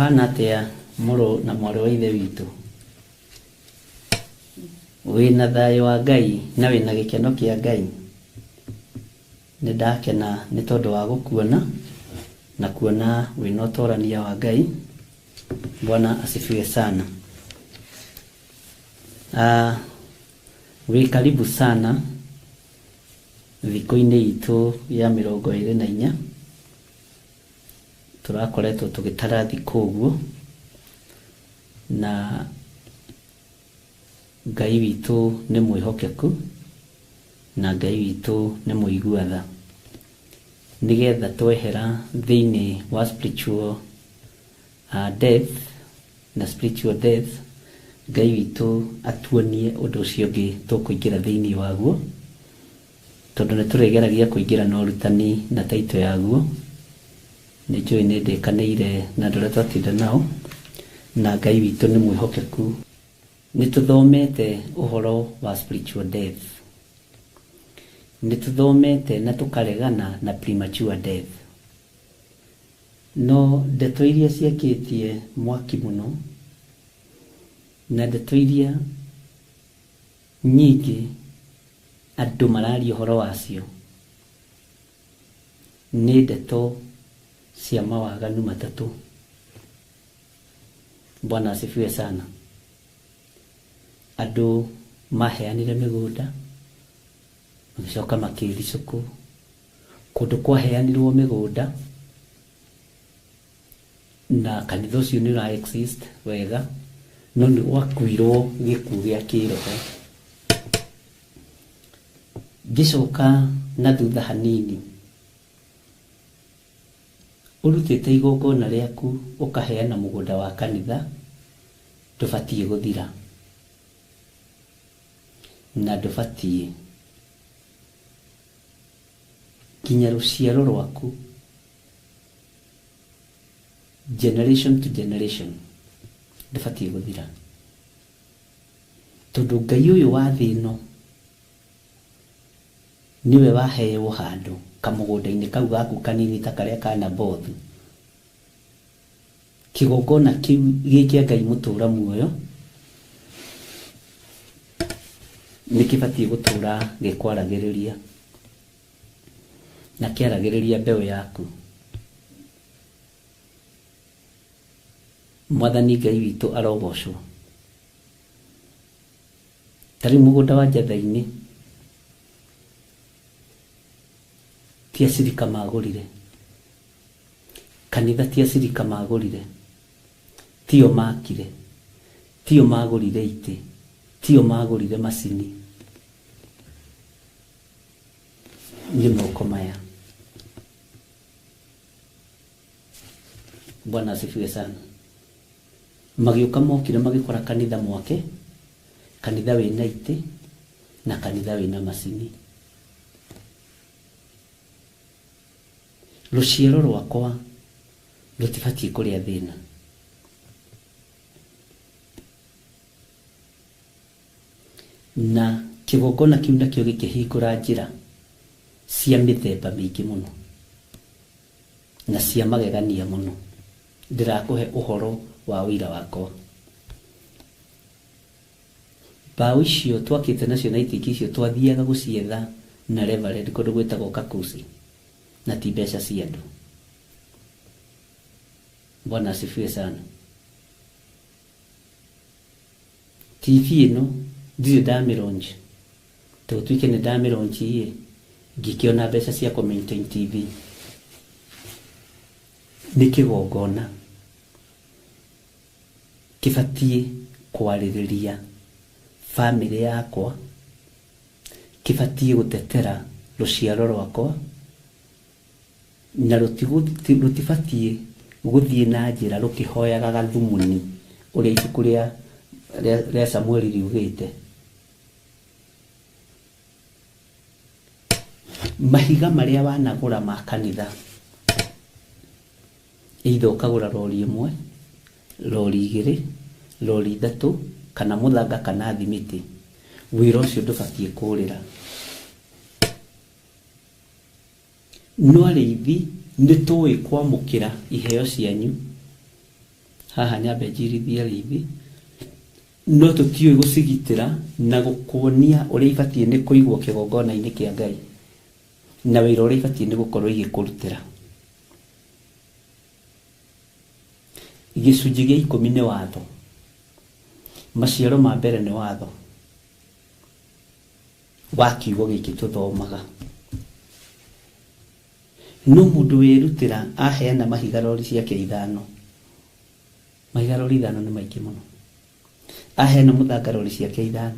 Ũhana atĩa mũrũ na mwarĩ wa ithe witũ? Wĩna thayũ wa Ngai na wĩna gĩkeno kĩa Ngai? Nĩ ndakena nĩ tondũ wa gũkuona na kuona wĩna ũtorania wa Ngai. Bwana asifiwe sana. Wĩ karibu sana thikũ-inĩ itũ ya 24. Tũrakoretwo tũgĩtara thikũ ũguo, na Ngai witũ nĩ mwĩhokeku na Ngai witũ nĩ mũigua tha, nĩgetha twehera thĩinĩ wa spiritual death na spiritual death, Ngai witũ atuonie ũndũ ũcio ũngĩ tũkũingĩra thĩinĩ waguo, tondũ nĩ tũrĩgeragia kũingĩra na ũrutani na taito yaguo. Nĩ njũĩ nĩ ndĩkanĩire na andũ arĩa twatinda nao, na Ngai witũ nĩ mwĩhokeku. Nĩ tũthomete ũhoro wa spiritual death, nĩ tũthomete na tũkaregana na premature death, no ndeto iria ciakĩtie mwaki mũno na ndeto iria nyingĩ andũ mararia ũhoro wacio nĩ ndeto cia mawaganu matatũ. Bwana asifiwe sana. Andũ maheanire mĩgũnda magĩcoka makĩricũkwo. Kũndũ kwaheanirwo mĩgũnda na kanitha ũcio nĩ ũra exist wega, no nĩ gwakuirwo gĩkuũ gĩa kĩroho. Ngĩcoka na thutha hanini, ũrutĩte igongona rĩaku ũkaheana mũgũnda wa kanitha, ndũbatiĩ gũthira na ndũbatiĩ nginya rũciaro rwaku, generation to generation, ndũbatiĩ gũthira, tondũ Ngai ũyũ wa thĩ ĩno nĩwe waheo handũ kamũgũnda-inĩ kau gaku kanini ta karĩa ka Nabothu. Kĩgongona kĩu gĩ kĩa Ngai mũtũra muoyo nĩ kĩbatiĩ gũtũra gĩkwaragĩrĩria na kĩaragĩrĩria mbeũ yaku. Mwathani Ngai witũ arogocwo. Ta rĩu mũgũnda wa Njatha-inĩ ti acirika magũrire, kanitha ti acirika magũrire, tio makire, tio magũrire itĩ, tio magũrire macini, nĩ moko maya. Bwana asifiwe sana. Magĩũka mokire magĩkora kanitha mwake, kanitha wĩna itĩ na kanitha wĩna macini. Rũciaro rwakwa rũtibatiĩ kũrĩa thĩna. Na kĩgongona kĩu nakĩo gĩkĩhingũra njĩra cia mĩthemba mĩingĩ mũno na cia magegania mũno. Ndĩrakũhe ũhoro wa ũira wakwa. Mbaũ icio twakĩte nacio na itingi icio twathiaga gũcietha na Reverend kũndũ gwĩtagwo Kakusi, na ti mbeca cia andũ. Bwana asifiwe sana. TV ĩno ndirĩ ndamĩronji, tũtuĩke nĩ ndamĩronji ĩ, ngĩkĩona mbeca cia kũ maintain TV. Nĩ kĩgongona kĩbatiĩ kwarĩrĩria bamĩrĩ yakwa, kĩbatiĩ gũtetera rũciaro rwakwa, na rũtibatiĩ gũthiĩ na njĩra rũkĩhoyaga gathumuni ũrĩa ibuku rĩa Samueli riugĩte. Mahiga marĩa wanagũra ma kanitha, either ũkagũra rori ĩmwe, rori igĩrĩ, rori ithatũ, kana mũthanga kana thimiti, wĩra ũcio ndũbatiĩ kũrĩra. No arĩithi nĩ tũĩ kwamũkĩra iheo cianyu Haha nyambe njirithie arĩithi, no tũtiũĩ gũcigitĩra na gũkuonia ũrĩa ibatiĩ nĩ kũigwo kĩgongona-inĩ kĩa Ngai na wĩra ũrĩa ibatiĩ nĩ gũkorwo igĩkũrutĩra. Gĩcunjĩ gĩa 10 nĩ watho, maciaro ma mbere nĩ watho wa kiugo gĩkĩ tũthomaga. No mũndũ wĩrutĩra aheana mahiga rori ciake 5, mahiga rori 5 nĩ maingĩ mũno. Aheana mũthanga rori ciake 5,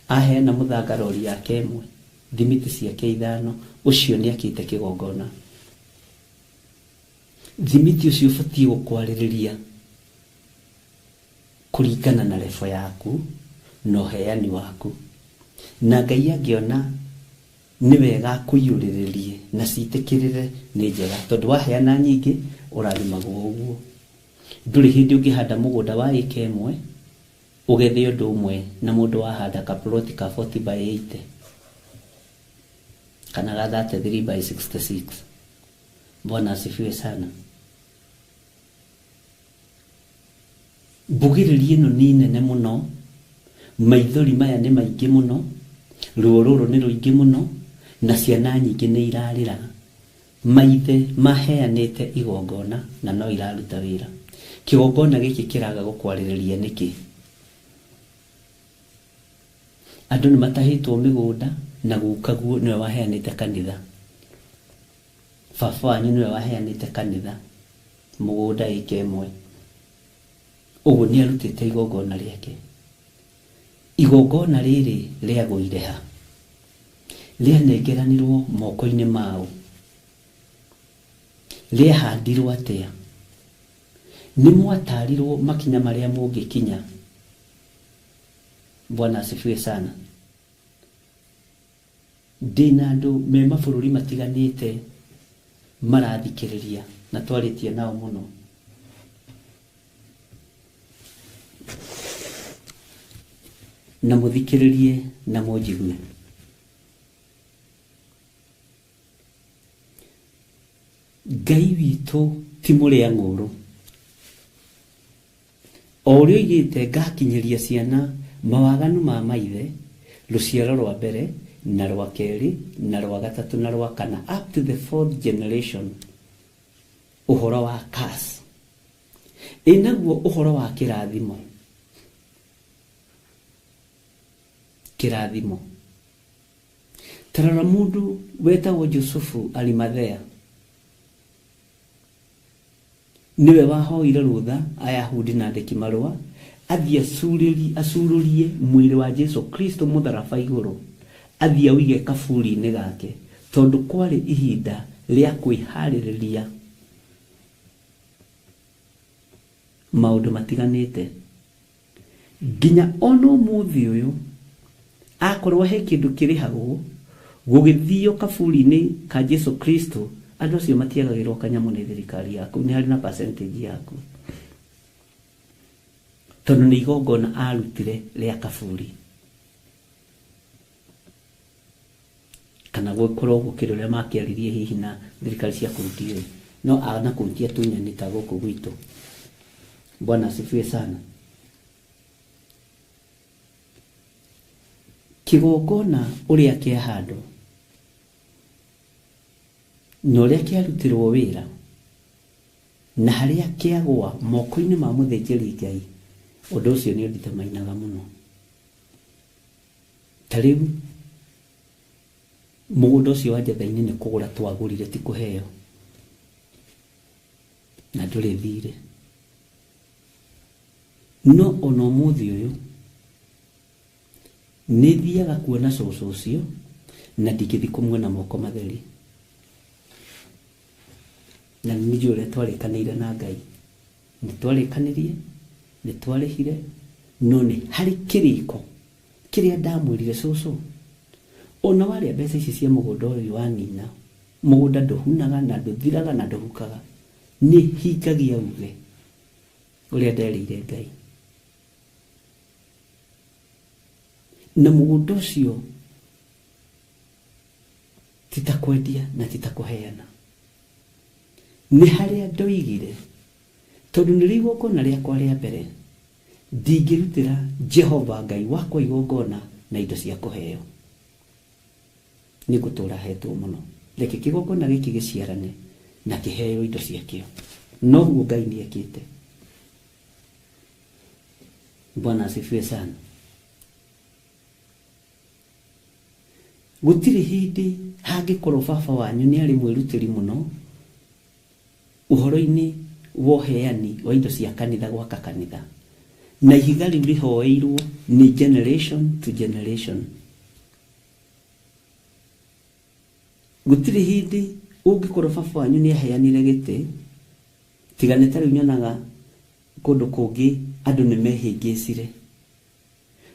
aheana mũthanga rori yake 1, thimiti ciake 5, ũcio nĩ akĩte kĩgongona. Thimiti ũcio ũbatiĩ gũkwarĩrĩria kũringana na lebo yaku na ũheani waku, na Ngai angĩona nĩ wega akũiyũrĩrĩrie na citĩkĩrĩre nĩ njega, tondũ waheana nyingĩ ũrathimagwo ũguo. Ndũrĩ hĩndĩ ũngĩhanda mũgũnda wa ĩka 1 ũgethe ũndũ ũmwe na mũndũ wahanda kaploti ka 40 by 80 kana ga 33 by 66. Bwana asifiwe sana. Mbugĩrĩrio ĩno nĩ nene mũno, maithori maya nĩ maingĩ mũno, ruo rũrũ nĩ rũingĩ mũno, na ciana nyingĩ nĩ irarĩra. Maithe maheanĩte igongona na no iraruta wĩra. Kĩgongona gĩkĩ kĩraga gũkwarĩrĩria nĩkĩ? Andũ nĩ matahĩtwo mĩgũnda na gukaguo nĩwe waheanĩte kanitha, baba wanyu nĩwe waheanĩte kanitha mũgũnda ĩka 1, ũguo nĩ arutĩte igongona rĩake. Igongona rĩrĩ rĩagũire ha? Rĩanengeranirwo moko-inĩ mao? Rĩahandirwo atĩa? Nĩ mwatarirwo makinya marĩa mũngĩkinya? Bwana asifiwe sana. Ndĩna andũ me mabũrũri matiganĩte marathikĩrĩria na twarĩtie nao mũno. Na mũthikĩrĩrie na mũnjigue. Ngai witũ ti mũrĩa ng'ũrũ. O ũrĩa oigĩte ngakinyĩria ciana mawaganu ma maithe, rũciaro rwa mbere na rwa kerĩ na rwa gatatũ na rwa kana, up to the 4th generation, ũhoro wa curse. Ĩ naguo ũhoro wa kĩrathimo? Kĩrathimo. Tarora mũndũ wetagwo Jusufu Arimathea, nĩwe wahoire rũtha Ayahudi na andĩki marũa athiĩ acurũrie mwĩrĩ wa Jesu Kristo mũtharaba igũrũ, athiĩ aũige kaburi-inĩ gake, tondũ kwarĩ ihinda rĩa kwĩharĩrĩria maũndũ matiganĩte. Nginya ona ũmũthĩ ũyũ akorwo he kĩndũ kĩrĩhagwo gũgĩthio kaburi-inĩ ka Jesu Kristo, andũ acio matiagagĩrwo kanyamũ nĩ thirikari yaku, nĩ harĩ na percentage yaku, tondũ nĩ igongona arutire rĩa kaburi. Kana gũkorwo gũkĩrĩ ũrĩa makĩaririe hihi na thirikari cia kũu ndiũĩ, no ana kũu ti atunyani ta gũkũ gwitũ. Bwana asifiwe sana. Kĩgongona ũrĩa kĩahandwo na ũrĩa kĩarutirwo wĩra na harĩa kĩagwa moko-inĩ ma mũthĩnjĩri Ngai, ũndũ ũcio nĩ ũnditamainaga mũno. Ta rĩu mũgũnda ũcio wa Njetha-inĩ nĩ kũgũra twagũrire, ti kũheo, na ndũrĩ thirĩ. No ona ũmũthĩ ũyũ nĩ thiaga kuona cũcũ ũcio na ndingĩthiĩ kũmuona moko matheri. Na nĩ njũĩ ũrĩa twarĩkanĩire na Ngai, nĩ twarĩkanĩrie, nĩ twarĩhire, no nĩ harĩ kĩrĩko kĩrĩa ndamwĩrire cũcũ, ona warĩa mbeca ici cia mũgũnda ũyũ wanina, mũgũnda ndũhunaga na ndũthiraga na ndũhukaga, nĩ hingagia uge ũrĩa nderĩire Ngai. Na mũgũnda ũcio ti ta kwendia na ti ta kũheana, nĩ harĩa ndoigire Tondũ nĩrĩo igongona rĩakwa rĩa mbere, ndingĩrutĩra Jehova Ngai wakwa igongona na indo cia kũheo. Nĩngũtũra hetwo mũno. Reke kĩgongona gĩkĩ gĩciarane na kĩheo indo ciakĩo. Noguo Ngai nĩekĩte. Bwana asifiwe sana. Gũtirĩ hĩndĩ hangĩkorwo baba wanyu nĩ arĩ mwĩrutĩri mũno ũhoro-inĩ wa ũheani wa indo cia kanitha gwaka kanitha, na ihiga rĩu rĩhoeirwo nĩ generation to generation. Gũtirĩ hĩndĩ ũngĩkorwo baba wanyu nĩ aheanire gĩtĩ, tiga nĩ ta rĩu nyonaga kũndũ kũngĩ andũ nĩ mehĩngĩcire,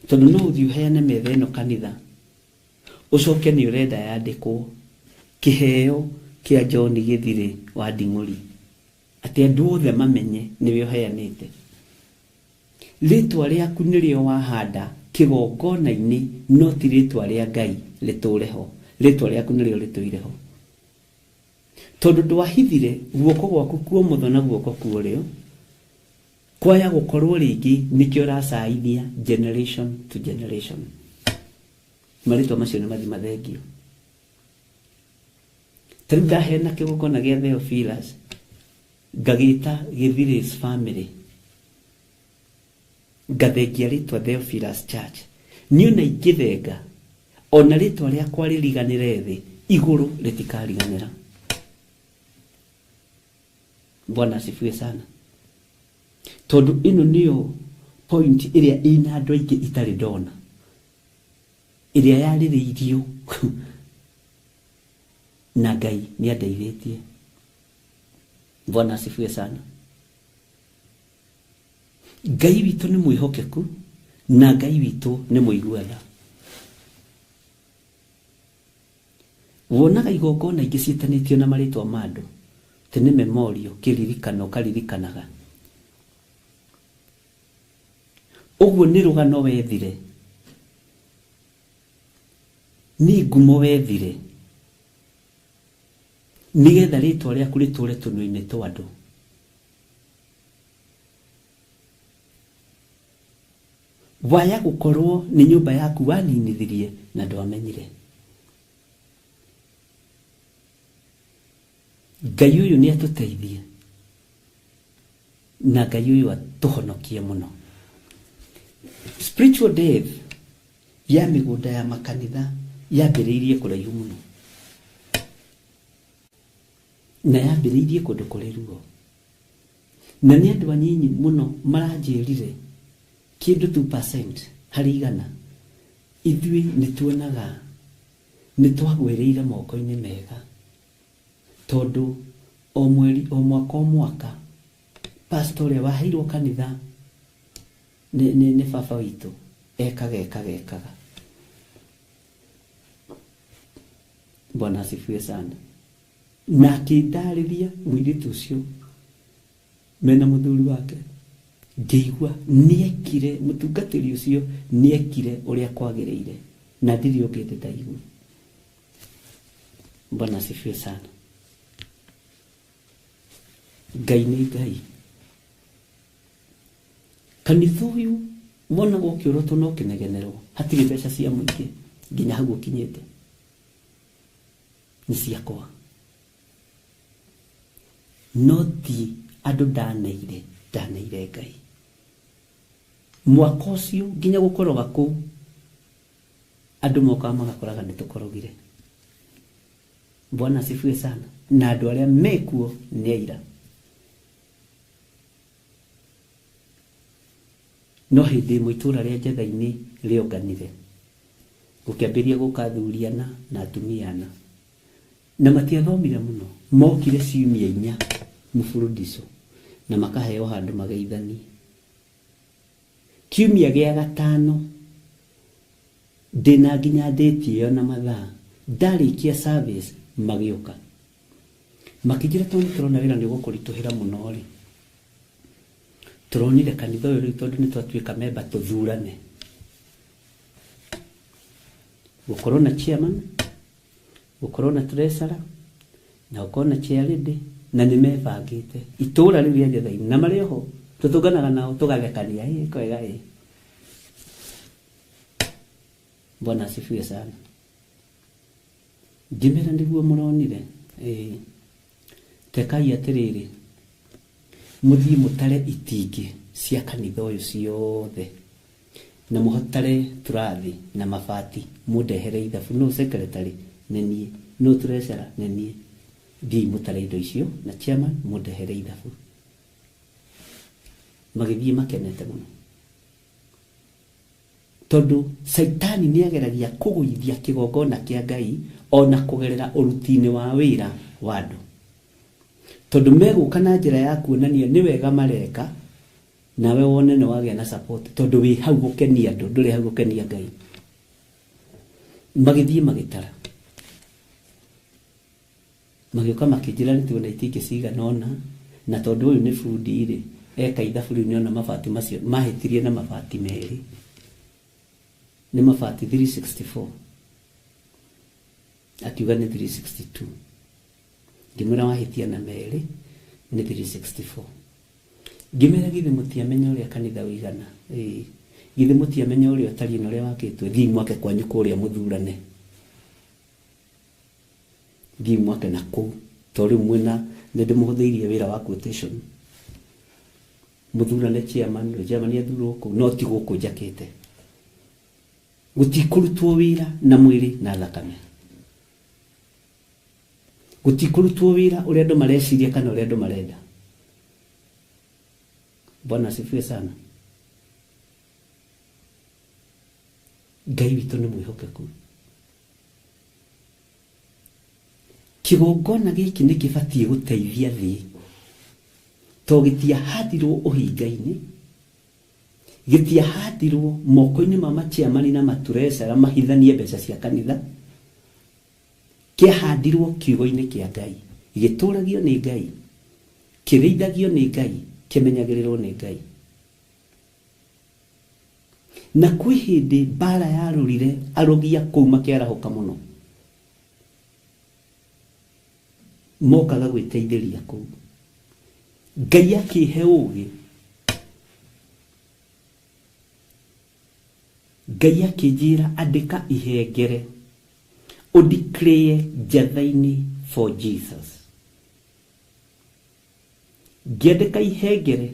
tondũ no ũthiĩ ũheane metha ĩno kanitha, ũcoke nĩ ũrenda yandĩkwo kĩheo kĩa John Gĩthirĩ wa Nding'ũri, atĩ andũ othe mamenye nĩwe ũheanĩte. Rĩtwa rĩaku nĩrĩo wahanda kĩgongona-inĩ, no ti rĩtwa rĩa Ngai rĩtũre ho. Rĩtwa rĩaku nĩrĩo rĩtũire ho, tondũ ndwahithire guoko gwaku kuomotho na guoko kuorĩo, kwaya gũkorwo rĩngĩ nĩkĩo ũracaithia generation to generation. Marĩtwa macio nĩ mathi mathengio. Ta rĩu ndaheana kĩgongona gĩa Theophilus, ngagĩta Gĩthirĩ's family, ngathengia rĩtwa Theophilus Church. Niĩ ona ingĩthenga, ona rĩtwa rĩakwa rĩriganĩre thĩ, igũrũ rĩtikariganĩra. Bwana asifiwe sana. Tondũ ĩno nĩyo point ĩrĩa ĩna andũ aingĩ itarĩ ndona, ĩrĩa yarĩrĩirio na Ngai nĩ andeithĩtie. Bwana asifiwe sana. Ngai witũ nĩ mwĩhokeku na Ngai witũ nĩ mũigua tha. Wonaga igongona ingĩ ciĩtanĩtio na marĩtwa ma andũ, atĩ nĩ memorial, kĩririkano ũkaririkanaga. Ũguo nĩ rũgano wethire, nĩ ngumo wethire, nĩgetha rĩtwa rĩaku rĩtũre tũnua-inĩ twa andũ. Waya gũkorwo nĩ nyũmba yaku waninithirie na ndwamenyire. Ngai ũyũ nĩ atũteithie na Ngai ũyũ atũhonokie mũno. Spiritual death ya mĩgũnda ya makanitha yambĩrĩirie kũraihu mũno, na yambĩrĩirie kũndũ kũrĩ ruo, na nĩ andũ anyinyi mũno maranjĩrire kĩndũ 2% harĩ igana. Ithuĩ nĩ tuonaga nĩ twagwĩrĩire moko-inĩ mega, tondũ o mweri o mwaka o mwaka pastor ũrĩa waheirwo kanitha nĩ baba witũ ekaga ekaga ekaga. Bwana asifiwe sana. Na akĩndarĩria mũirĩtu ũcio mena mũthuri wake, ngĩigua nĩekire, mũtungatĩri ũcio nĩekire ũrĩa kwagĩrĩire, na ndirĩ ũngĩ ndĩ ndaigua. Bwana asifiwe sana. Ngai nĩ Ngai. Kanitha ũyũ wonaga ũkĩũrotwo na ũkĩnegenerwo, hatirĩ mbeca cia mũingĩ nginya hau ũkinyĩte, nĩ ciakwa. No ti andũ ndaneire, ndaneire Ngai. Mwaka ũcio nginya gũkoroga kũu, andũ mokaga magakoraga nĩ tũkorogire. Bwana asifiwe sana. Na andũ arĩa mekuo nĩ aira. No hĩndĩ ĩmwe itũra rĩa Njetha-inĩ rĩonganire, gũkĩambĩrĩria gũka athuri ana na atumia ana, na matiathomire mũno, mokire ciumia inya mũburudico na makaheo handũ mageithanie. Kiumia gĩa gatano ndĩna nginya ndĩti ĩyo na mathaa, ndarĩkia service magĩũka makĩnjĩra, tondũ tũrona wĩra nĩ ũgũkũritũhĩra mũno rĩ, tũronire kanitha ũyũ rĩu tondũ nĩ twatuĩka memba tũthurane, gũkorwo na chairman, gũkorwo na treasurer, na gũkorwo na chair lady, Na nĩ mebangĩte itũra rĩu rĩa Njathaini na marĩ oho tũtũnganaga nao tũgathekania ĩ kwega ĩ. Bwana asifiwe sana. Ngĩmera nĩguo mũronire ĩ tekai atĩrĩrĩ mũthiĩ mũtare itingĩ cia kanitha ũyũ ciothe na mũhotare tũrathi na mabati mũndehere ithabu nũ secretary nĩ niĩ nũ treasurer nĩ niĩ thiĩi mũtare indo icio na chairman mũndehere ithabu. Magĩthiĩ makenete mũno tondũ Saitani nĩageragia kũgũithia kĩgongona kĩa Ngai ona kũgerera ũruti-inĩ wa wĩra wa andũ tondũ megũka na njĩra ya kuonania nĩ wega mareka nawe wone nĩ wagĩa na support tondũ wĩ hau gũkenia andũ ndũrĩ hau gũkenia Ngai. Magĩthiĩ magĩtara magĩũka makĩnjĩra nĩ tuona itingĩ cigana ũna na tondũ ũyũ nĩ bundi rĩ eka ithabu rĩu nĩona mabati macio mahĩtirie na mabati merĩ nĩ mabati 364 akiuga nĩ 362 ngĩmwĩra wahĩtia na merĩ nĩ 364 ngĩmera githĩ mũtiamenya ũrĩa kanitha ũigana ĩĩ githĩ mũtiamenya ũrĩa ũtariĩ na ũrĩa wakĩtwo thiĩ mwake kwanyu kũrĩa mũthurane thiĩ mwake na kũu tondũ rĩu mwĩna nĩ ndĩmũhũthĩirie wĩra wa quotation mũthurane chairman rĩ chairman athurwo kũu no ti gũkũ njakĩte gũtikũrutwo wĩra na mwĩrĩ na thakame gũtikũrutwo wĩra ũrĩa andũ mareciria kana ũrĩa andũ marenda. Bwana asifiwe sana. Ngai witũ nĩ mwĩhokeku. Kĩgongona gĩkĩ nĩ kĩbatiĩ gũteithia thĩ to gĩtiahandirwo ũhinga-inĩ gĩtiahandirwo moko-inĩ ma machairman na matreasurer mahithanie mbeca cia kanitha kĩahandirwo kiugo-inĩ kĩa Ngai gĩtũragio nĩ Ngai kĩrĩithagio nĩ Ngai kĩmenyagĩrĩrwo nĩ Ngai. Na kwĩ hĩndĩ mbara yarũrire arogi a kũu makĩarahũka mũno mokaga gwĩteithĩria kũu Ngai akĩhe ũgĩ Ngai akĩnjĩra andĩka ihengere ũdeclare Njathaini for Jesus. Ngĩandĩka ihengere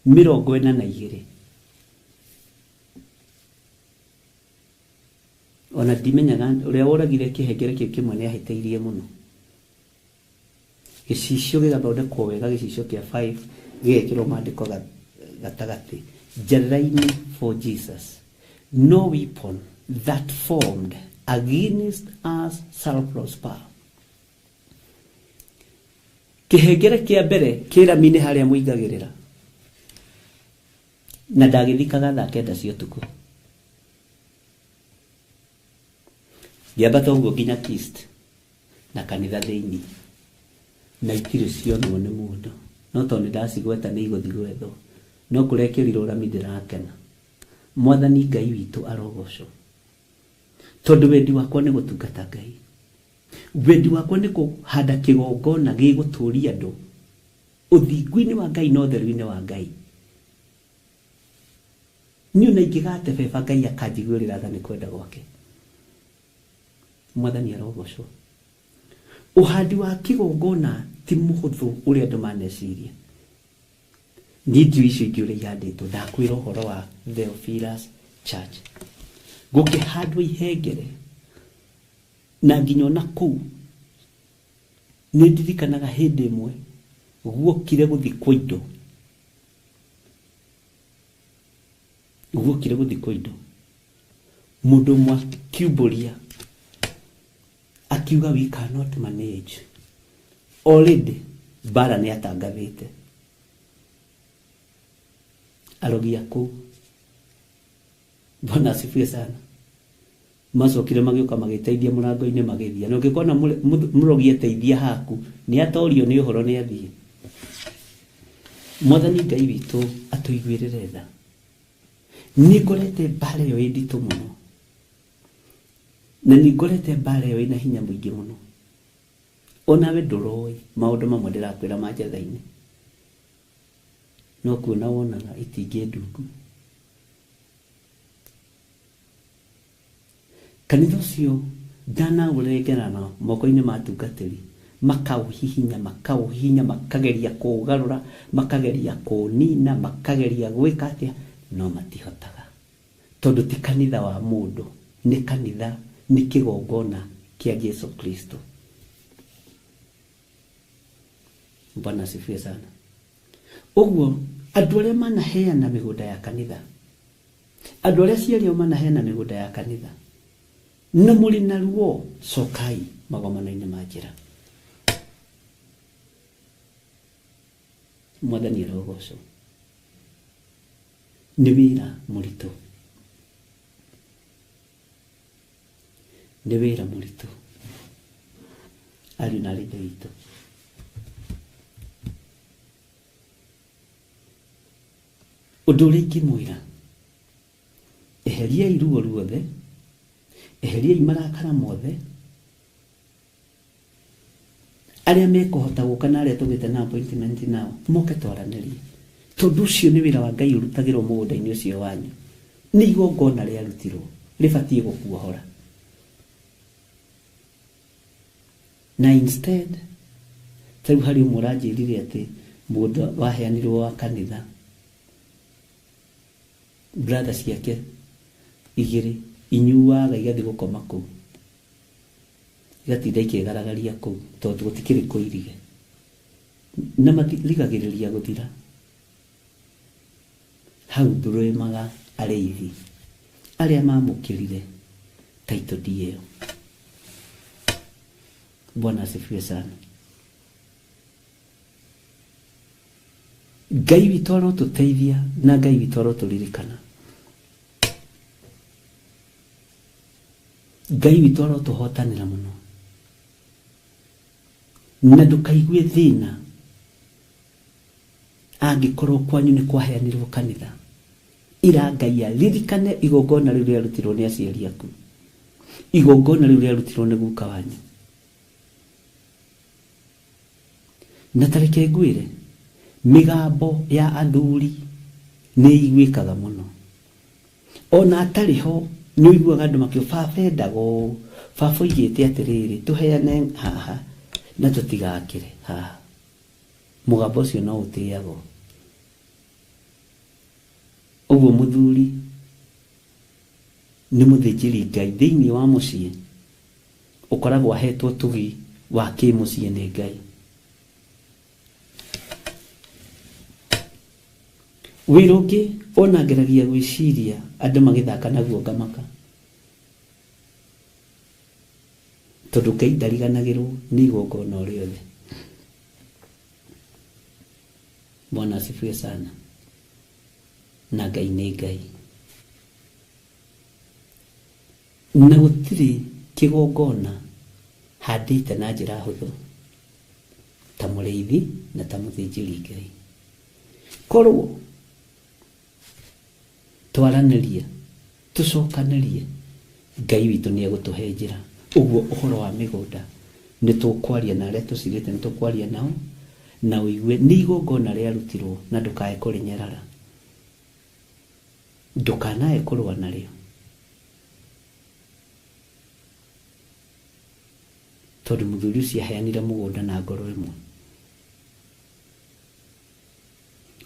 42 ona ndimenyaga ũrĩa woragire kĩhengere kĩu kĩmwe nĩahĩtĩirie mũno gĩcicio gĩgathondekwo wega gĩcicio kĩa 5 gĩgekĩrwo maandĩko gatagatĩ Njathaini for Jesus no weapon that formed against us shall prosper. Kĩhengere kĩa mbere kĩrami-inĩ harĩa mũingagĩrĩra na ndagĩthikaga thaa 9 cia ũtukũ ngĩambata ũguo nginya Kist na kanitha thĩinĩ na itirĩ cionwo nĩ mũndũ no tondũ nĩ ndacigweta nĩ igũthiĩ gwethwo no kũrekĩrirwo rami ndĩrakena. Mwathani Ngai witũ arogocwo tondũ wendi wakwa nĩ gũtungata Ngai wendi wakwa nĩ kũhanda kĩgongona gĩgũtũria andũ ũthingu-inĩ wa Ngai na ũtheru-inĩ wa Ngai. Niĩ ona ingĩgate beba Ngai akanjiguĩrĩra tha nĩ kwenda gwake. Mwathani arogocwo. Ũhandi wa kĩgongona ti mũhũthũ ũrĩa andũ maneciria. Niĩ ndiũĩ icio ingĩ ũrĩa ihandĩtwo ndakwĩra ũhoro wa Theophilus Church gũkĩhandwo ihengere na nginya ona kũu nĩ ndirikanaga hĩndĩ ĩmwe guokire gũthikwo indo guokire gũthikwo indo mũndũ ũmwe akiumbũria akiuga we cannot manage already mbara nĩ atangathĩte arogi a kũu. Bwana asifiwe sana. Macokire magĩũka magĩteithia mũrango-inĩ magĩthiĩ na ũngĩkona mũrogi ateithia haku nĩ atorio nĩ ũhoro nĩ athiĩ. Mwathani Ngai witũ atũiguĩrĩre tha. Nĩ ngorete mbara ĩyo ĩ nditũ mũno na nĩ ngorete mbara ĩyo ĩna hinya mũingĩ mũno Onawe ndũroĩ maũndũ mamwe ndĩrakwĩra ma njetha-inĩ. No kuona wonaga itingĩ ndungu. Kanitha ũcio ndanaũrengerana moko-inĩ ma atungatĩri, makaũhihinya, makaũhihinya, makageria kũũgarũra, makageria kũũnina, makageria gwĩka atĩa, no matihotaga. Tondũ ti kanitha wa mũndũ, nĩ kanitha, nĩ kĩgongona kĩa Jesu Kristo. Bwana asifiwe sana. Ũguo andũ arĩa manaheana mĩgũnda ya kanitha, andũ arĩa aciari ao manaheana mĩgũnda ya kanitha, na mũrĩ na ruo, cokai magomano-inĩ ma njĩra. Mwathani arogocwo. Nĩ wĩra mũritũ. Nĩ wĩra mũritũ. Ariũ na aarĩ a Ithe witũ. Ũndũ ũrĩa ingĩmwĩra, eheriai ruo ruothe, eheriai marakara mothe, arĩa mekũhota gũka na arĩa tũgĩte na appointment nao, moke twaranĩrie. Tondũ ũcio nĩ wĩra wa Ngai ũrutagĩrwo mũgũnda-inĩ ũcio wanyu. Nĩ igongona rĩarutirwo, rĩbatiĩ gũkuohora. Na instead, ta rĩu harĩ ũmwe ũranjĩrire atĩ mũgũnda waheanirwo wa kanitha, brother ciake igĩrĩ inyuaga igathiĩ gũkoma kũu, igatinda ikĩgaragaria kũu tondũ gũtikĩrĩ kũirige, na matirigagĩrĩria gũthira. Hau ndũrĩmaga arĩithi arĩa mamũkĩrire title deed ĩyo. Bwana asifiwe sana. Ngai witũ arotũteithia na Ngai witũ arotũririkana. Ngai witũ arotũhotanĩra mũno. Na ndũkaigue thĩna angĩkorwo kwanyu nĩ kwaheanirwo kanitha. Ira Ngai aririkane igongona rĩu rĩarutirwo nĩ aciari aku, igongona rĩu rĩarutirwo nĩ guka wanyu. Na ta reke ngwĩre, mĩgambo ya athuri nĩ ĩiguĩkaga mũno. Ona atarĩ ho nĩ ũiguaga andũ makiuga baba endaga ũũ, baba oigĩte atĩrĩrĩ, tũheane haha na tũtigakĩre haha. Mũgambo ũcio no ũtĩagwo. Ũguo mũthuri nĩ mũthĩnjĩri Ngai thĩinĩ wa mũciĩ, ũkoragwo ahetwo ũtugi wa kĩmũciĩ nĩ Ngai. Wĩra ũngĩ ona ngeragia gwĩciria andũ magĩthaka naguo ngamaka, tondũ Ngai ndariganagĩrwo nĩ igongona o rĩothe. Bwana asifiwe sana. Na Ngai nĩ Ngai. Na gũtirĩ kĩgongona handĩte na njĩra hũthũ ta mũrĩithi na ta mũthĩnjĩri Ngai. Korwo twaranĩrie, tũcokanĩrie, Ngai witũ nĩ egũtũhe njĩra. Ũguo ũhoro wa mĩgũnda nĩ tũkwaria na arĩa tũcirĩte, nĩ tũkwaria nao, na ũigue nĩ igongona rĩarutirwo na ndũkae kũrĩnyarara, ndũkanae kũrũa narĩo, tondũ mũthuri ũcio aheanire mũgũnda na ngoro ĩmwe.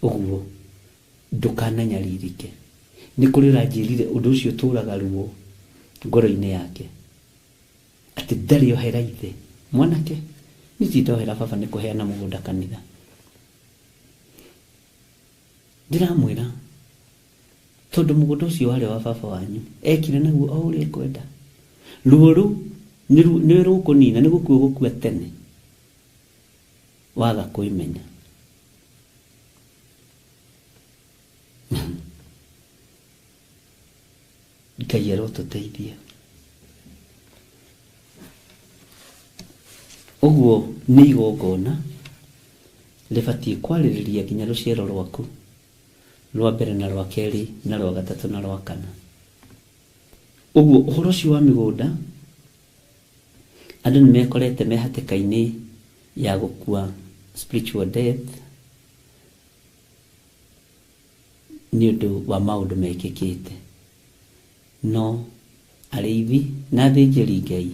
Ũguo ndũkananyaririke. Nĩ kũrĩ ũranjĩrire ũndũ ũcio ũtũraga ruo ngoro-inĩ yake, atĩ ndarĩ ohera ithe. Mwanake, niĩ ti ndohera baba nĩ kũheana mũgũnda kanitha. Ndĩramwĩra tondũ mũgũnda ũcio warĩ wa baba wanyu, ekire naguo o ũrĩa ekwenda. Ruo rũu nĩ rũkũnina, nĩ gũkua gũkua tene waga kwĩmenya. Ngai arotũteithia. Ũguo nĩ igongona rĩbatiĩ kwarĩrĩria nginya rũciaro rwaku rwa mbere na rwa kerĩ na rwa gatatũ na rwa kana. Ũguo ũhoro ũcio wa mĩgũnda andũ nĩ mekorete me hatĩka-inĩ Ya gũkua spiritual death nĩ ũndũ wa maũndũ mekĩkĩte. No arĩithi na athĩnjĩri Ngai,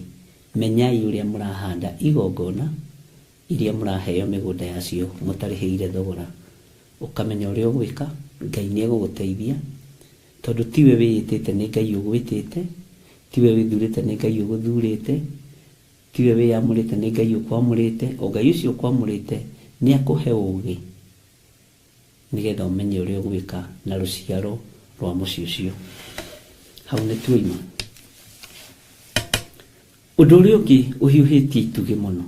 menyai ũrĩa mũrahanda igongona iria mũraheo mĩgũnda yacio mũtarĩhĩire thogora. Ũkamenya ũrĩa ũgwĩka, Ngai nĩ egũgũteithia, tondũ tiwe wĩĩtĩte nĩ Ngai ũgwĩtĩte, tiwe wĩthurĩte nĩ Ngai ũgũthurĩte, tiwe wĩyamũrĩte nĩ Ngai ũkwamũrĩte, o Ngai ũcio ũkwamũrĩte nĩ akũhe ũgĩ nĩgetha ũmenye ũrĩa ũgwĩka na rũciaro rwa mũciĩ ũcio. Hau nĩ tuoima. Ũndũ ũrĩa ũngĩ ũhiũhĩtie itugĩ mũno,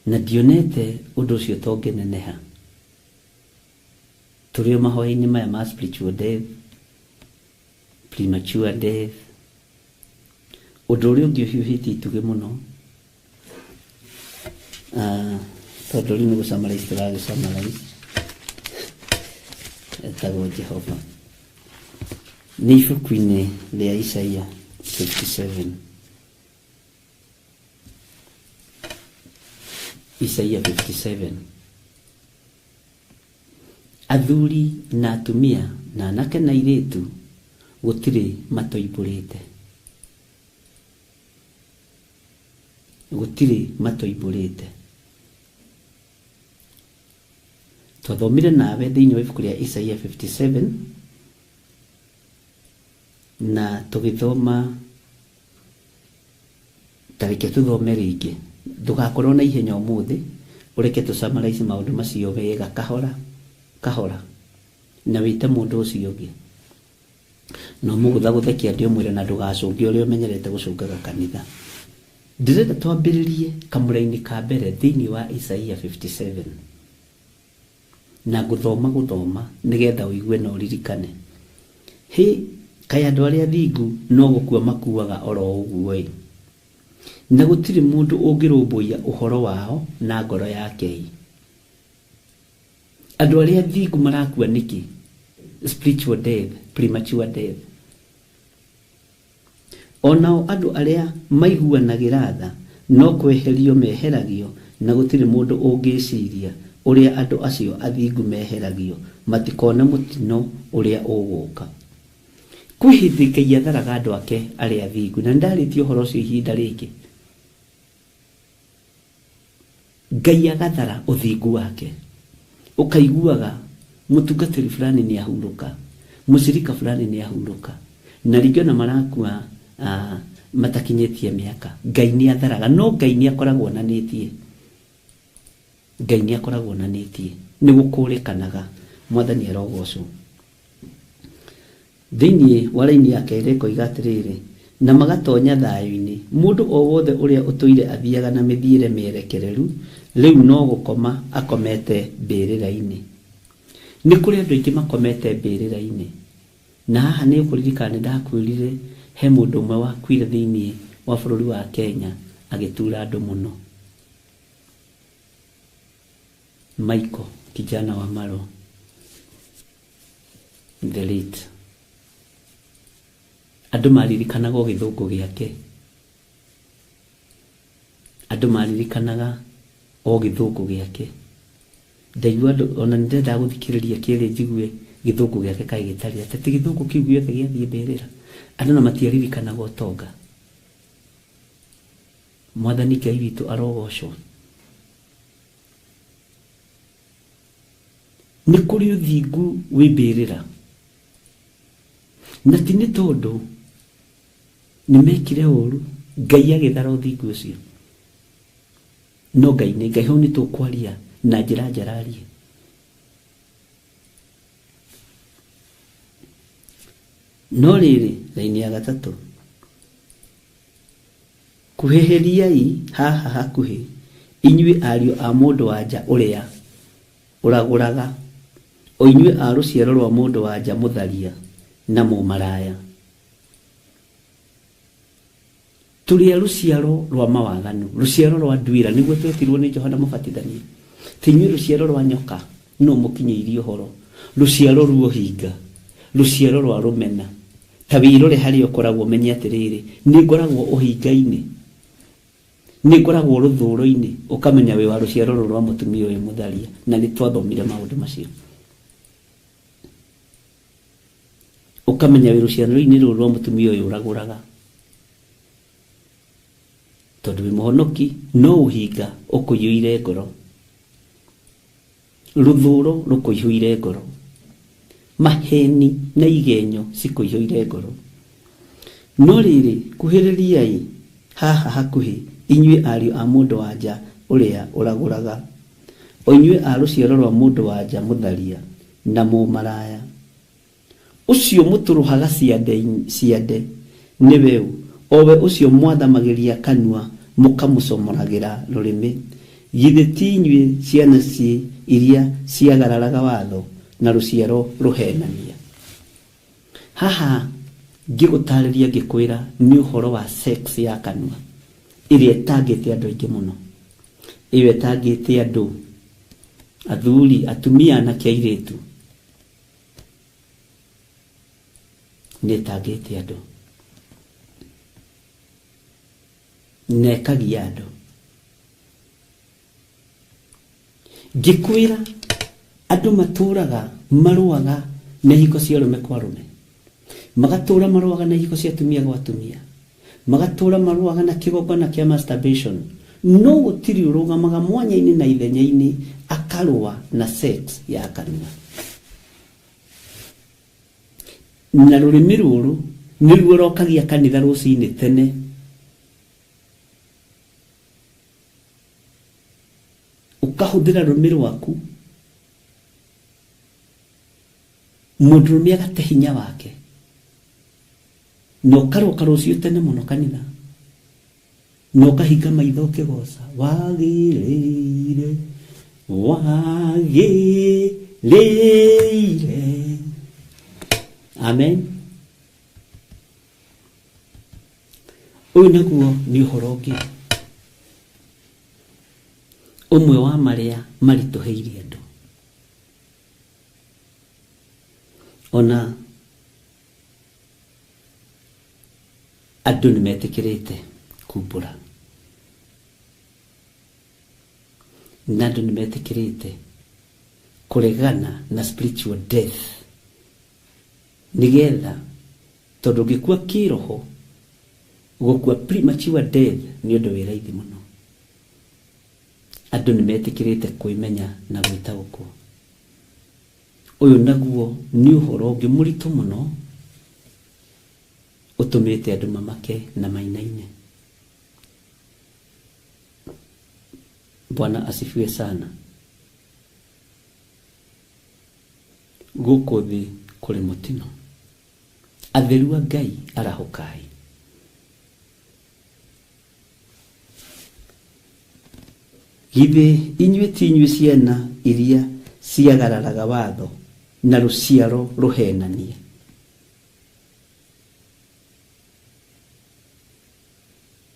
na ndionete ũndũ ũcio ta ũngĩneneha, tũrĩ o mahoya-inĩ maya ma spiritual death, premature death, ũndũ ũrĩa ũngĩ ũhiũhĩtie itugĩ mũno, tondũ rĩu nĩ gũcamarize tũragĩcamarize, etagwo Jehova, nĩ ibuku-inĩ rĩa Isaia 57. Isaia 57. Athuri na atumia na anake na airĩtu gũtirĩ matoimbũrĩte. Gũtirĩ matoimbũrĩte. Twathomire nawe thĩinĩ wa ibuku rĩa Isaia 57 na tũgĩthoma, ta reke tũthome rĩngĩ, ndũgakorwo na ihenya ũmũthĩ, ũreke tũ summarize maũndũ macio wega kahora kahora, na wĩte mũndũ ũcio ũngĩ na ũmũgũthagũthe kĩande ũmwĩre na ndũgacũnge ũrĩa ũmenyerete gũcũngaga kanitha. Ndĩrenda twambĩrĩrie kamũra-inĩ ka mbere thĩinĩ wa Isaia 57 na ngũthoma gũthoma nĩgetha ũigue na ũririkane. Hĩ, kaĩ andũ arĩa athingu no gũkua makuaga oro ũguo-ĩ, na gũtirĩ mũndũ ũngĩrũmbũiya ũhoro wao na ngoro yake-ĩ. Andũ arĩa athingu marakua nĩkĩ? Spiritual death, premature death. O nao andũ arĩa maiguanagĩra tha no kweherio meheragio, na gũtirĩ mũndũ ũngĩĩciria ũrĩa andũ acio athingu meheragio, matikone mũtino ũrĩa ũgũũka. Kwĩ hĩndĩ Ngai atharaga andũ ake arĩa athingu, na nĩndarĩtie ũhoro ũcio ihinda rĩngĩ. Ngai agathara ũthingu wake, ũkaiguaga mũtungatĩri fulani nĩ ahurũka, mũcirika fulani nĩ ahurũka, na rĩngĩ ona marakua matakinyĩtie mĩaka. Ngai nĩ atharaga, no Ngai nĩ akoragwo onanĩtie, Ngai nĩ akoragwo onanĩtie, nĩ gũkũrĩkanaga. Mwathani arogocwo. Thĩinĩ wa raini ya kerĩ ĩkoiga atĩrĩrĩ, na magatonya thayũ-inĩ. Mũndũ o wothe ũrĩa ũtũire athiaga na mĩthiĩre mĩerekereru, rĩu no gũkoma akomete mbĩrĩra-inĩ. Nĩ kũrĩ andũ aingĩ makomete mbĩrĩra-inĩ. Na haha nĩ ũkũririkana nĩ ndakwĩrire he mũndũ ũmwe wakuire thĩinĩ wa bũrũri wa Kenya agĩtura andũ mũno. Michael kijana wa Marwa. The late. Andũ maririkanaga o gĩthũngũ gĩake. Andũ maririkanaga o gĩthũngũ gĩake. Ndaigua andũ, ona nĩ ndendaga gũthikĩrĩria kĩrĩ njigue gĩthũngũ gĩake kaĩ gĩtarĩ atĩa. Ti gĩthũngũ kĩu gĩothe gĩathiĩ mbĩrĩra. Andũ na matiaririkanaga ũtonga. Mwathani Ngai witũ arogocwo. Nĩ kũrĩ ũthingu wĩ mbĩrĩra. Na ti nĩ tondũ nĩ mekire ũru, Ngai agĩthara ũthingu ũcio. No Ngai nĩ Ngai, hau nĩ tũkwaria na njĩra njararie. No rĩrĩ, raini ya gatatũ, kuhĩhĩriai haha hakuhĩ, inyuĩ ariũ a mũndũ-wa-nja ũrĩa ũragũraga, o inyuĩ a rũciaro rwa mũndũ-wa-nja mũtharia na mũmaraya. Tũrĩ a rũciaro rwa mawaganu, rũciaro rwa nduĩra, nĩguo twetirwo nĩ Johana Mũbatithania. Ti inyuĩ rũciaro rwa nyoka, nũ ũmũkinyĩirie ũhoro? Rũciaro rwa ũhinga, rũciaro rwa rũmena. Ta wĩrore harĩa ũkoragwo ũmenye atĩrĩrĩ, nĩ ngoragwo ũhinga-inĩ. Nĩ ngoragwo rũthũũro-inĩ, ũkamenya wĩ wa rũciaro rũrũ rwa mũtumia ũyũ mũtharia, na nĩ twathomire maũndũ macio. Ũkamenya wĩ rũciaro-inĩ rũrũ rwa mũtumia ũyũ ũragũraga, tondũ wĩ mũhonoki no ũhinga ũkũiyũire ngoro, rũthũũro rũkũihũire ngoro, maheni na igenyo cikũihũire ngoro. No rĩrĩ, kuhĩrĩriai haha hakuhĩ, inyuĩ ariũ a mũndũ-wa-nja ũrĩa ũragũraga, o inyuĩ a rũciaro rwa mũndũ-wa-nja mũtharia na mũmaraya. Ũcio mũtũrũhaga ciande nĩwe ũ, o we ũcio mwathamagĩria kanua mũkamũcomoragĩra rũrĩmĩ? Githĩ ti inyuĩ ciana iria ciagararaga watho, na rũciaro rũheenania? Haha ngĩgũtarĩria ngĩkwĩra nĩ ũhoro wa sex ya kanua ĩrĩa ĩtangĩte andũ aingĩ mũno, ĩyo ĩtangĩte andũ athuri, atumia, anake, airĩtu, nĩ ĩtangĩte andũ na ĩkagia andũ. Ngĩkwĩra andũ matũraga marũaga na ihiko cia arũme kwa arũme, magatũra marũaga na ihiko cia atumia gwa atumia, magatũra marũaga na kĩgongona kĩa masturbation, no gũtirĩ ũrũgamaga mwanya-inĩ na ithenya-inĩ akarũa na sex ya kanua. Na rũrĩmĩ rũrũ nĩruo rũrokagia kanitha rũcinĩ tene. Ũkahũthĩra rũrĩmĩ rwaku, mũndũrũme agate hinya wake, na ũkaroka rũciũ tene mũno kanitha, na ũkahinga maitho ũkĩgoca wagĩrĩire, wagĩrĩire. Amen. Ũyũ naguo nĩ ũhoro ũngĩ ũmwe wa marĩa maritũhĩire andũ. Ona andũ nĩ metĩkĩrĩte kumbũra, na andũ nĩ metĩkĩrĩte kũregana na spiritual death, nĩgetha tondũ ũngĩkua kĩroho, gũkua premature death nĩ ũndũ wĩ raithi mũno. Andũ nĩ metĩkĩrĩte kwĩmenya na gwĩtaũkwo. Ũyũ naguo nĩ ũhoro ũngĩ mũritũ mũno ũtũmĩte andũ mamake na mainaine. Bwana asifiwe sana. Gũkũ thĩ kũrĩ mũtino. Atheru a Ngai arahũkai. Githĩ inyuĩ ti inyuĩ ciana iria ciagararaga watho na rũciaro rũheenania?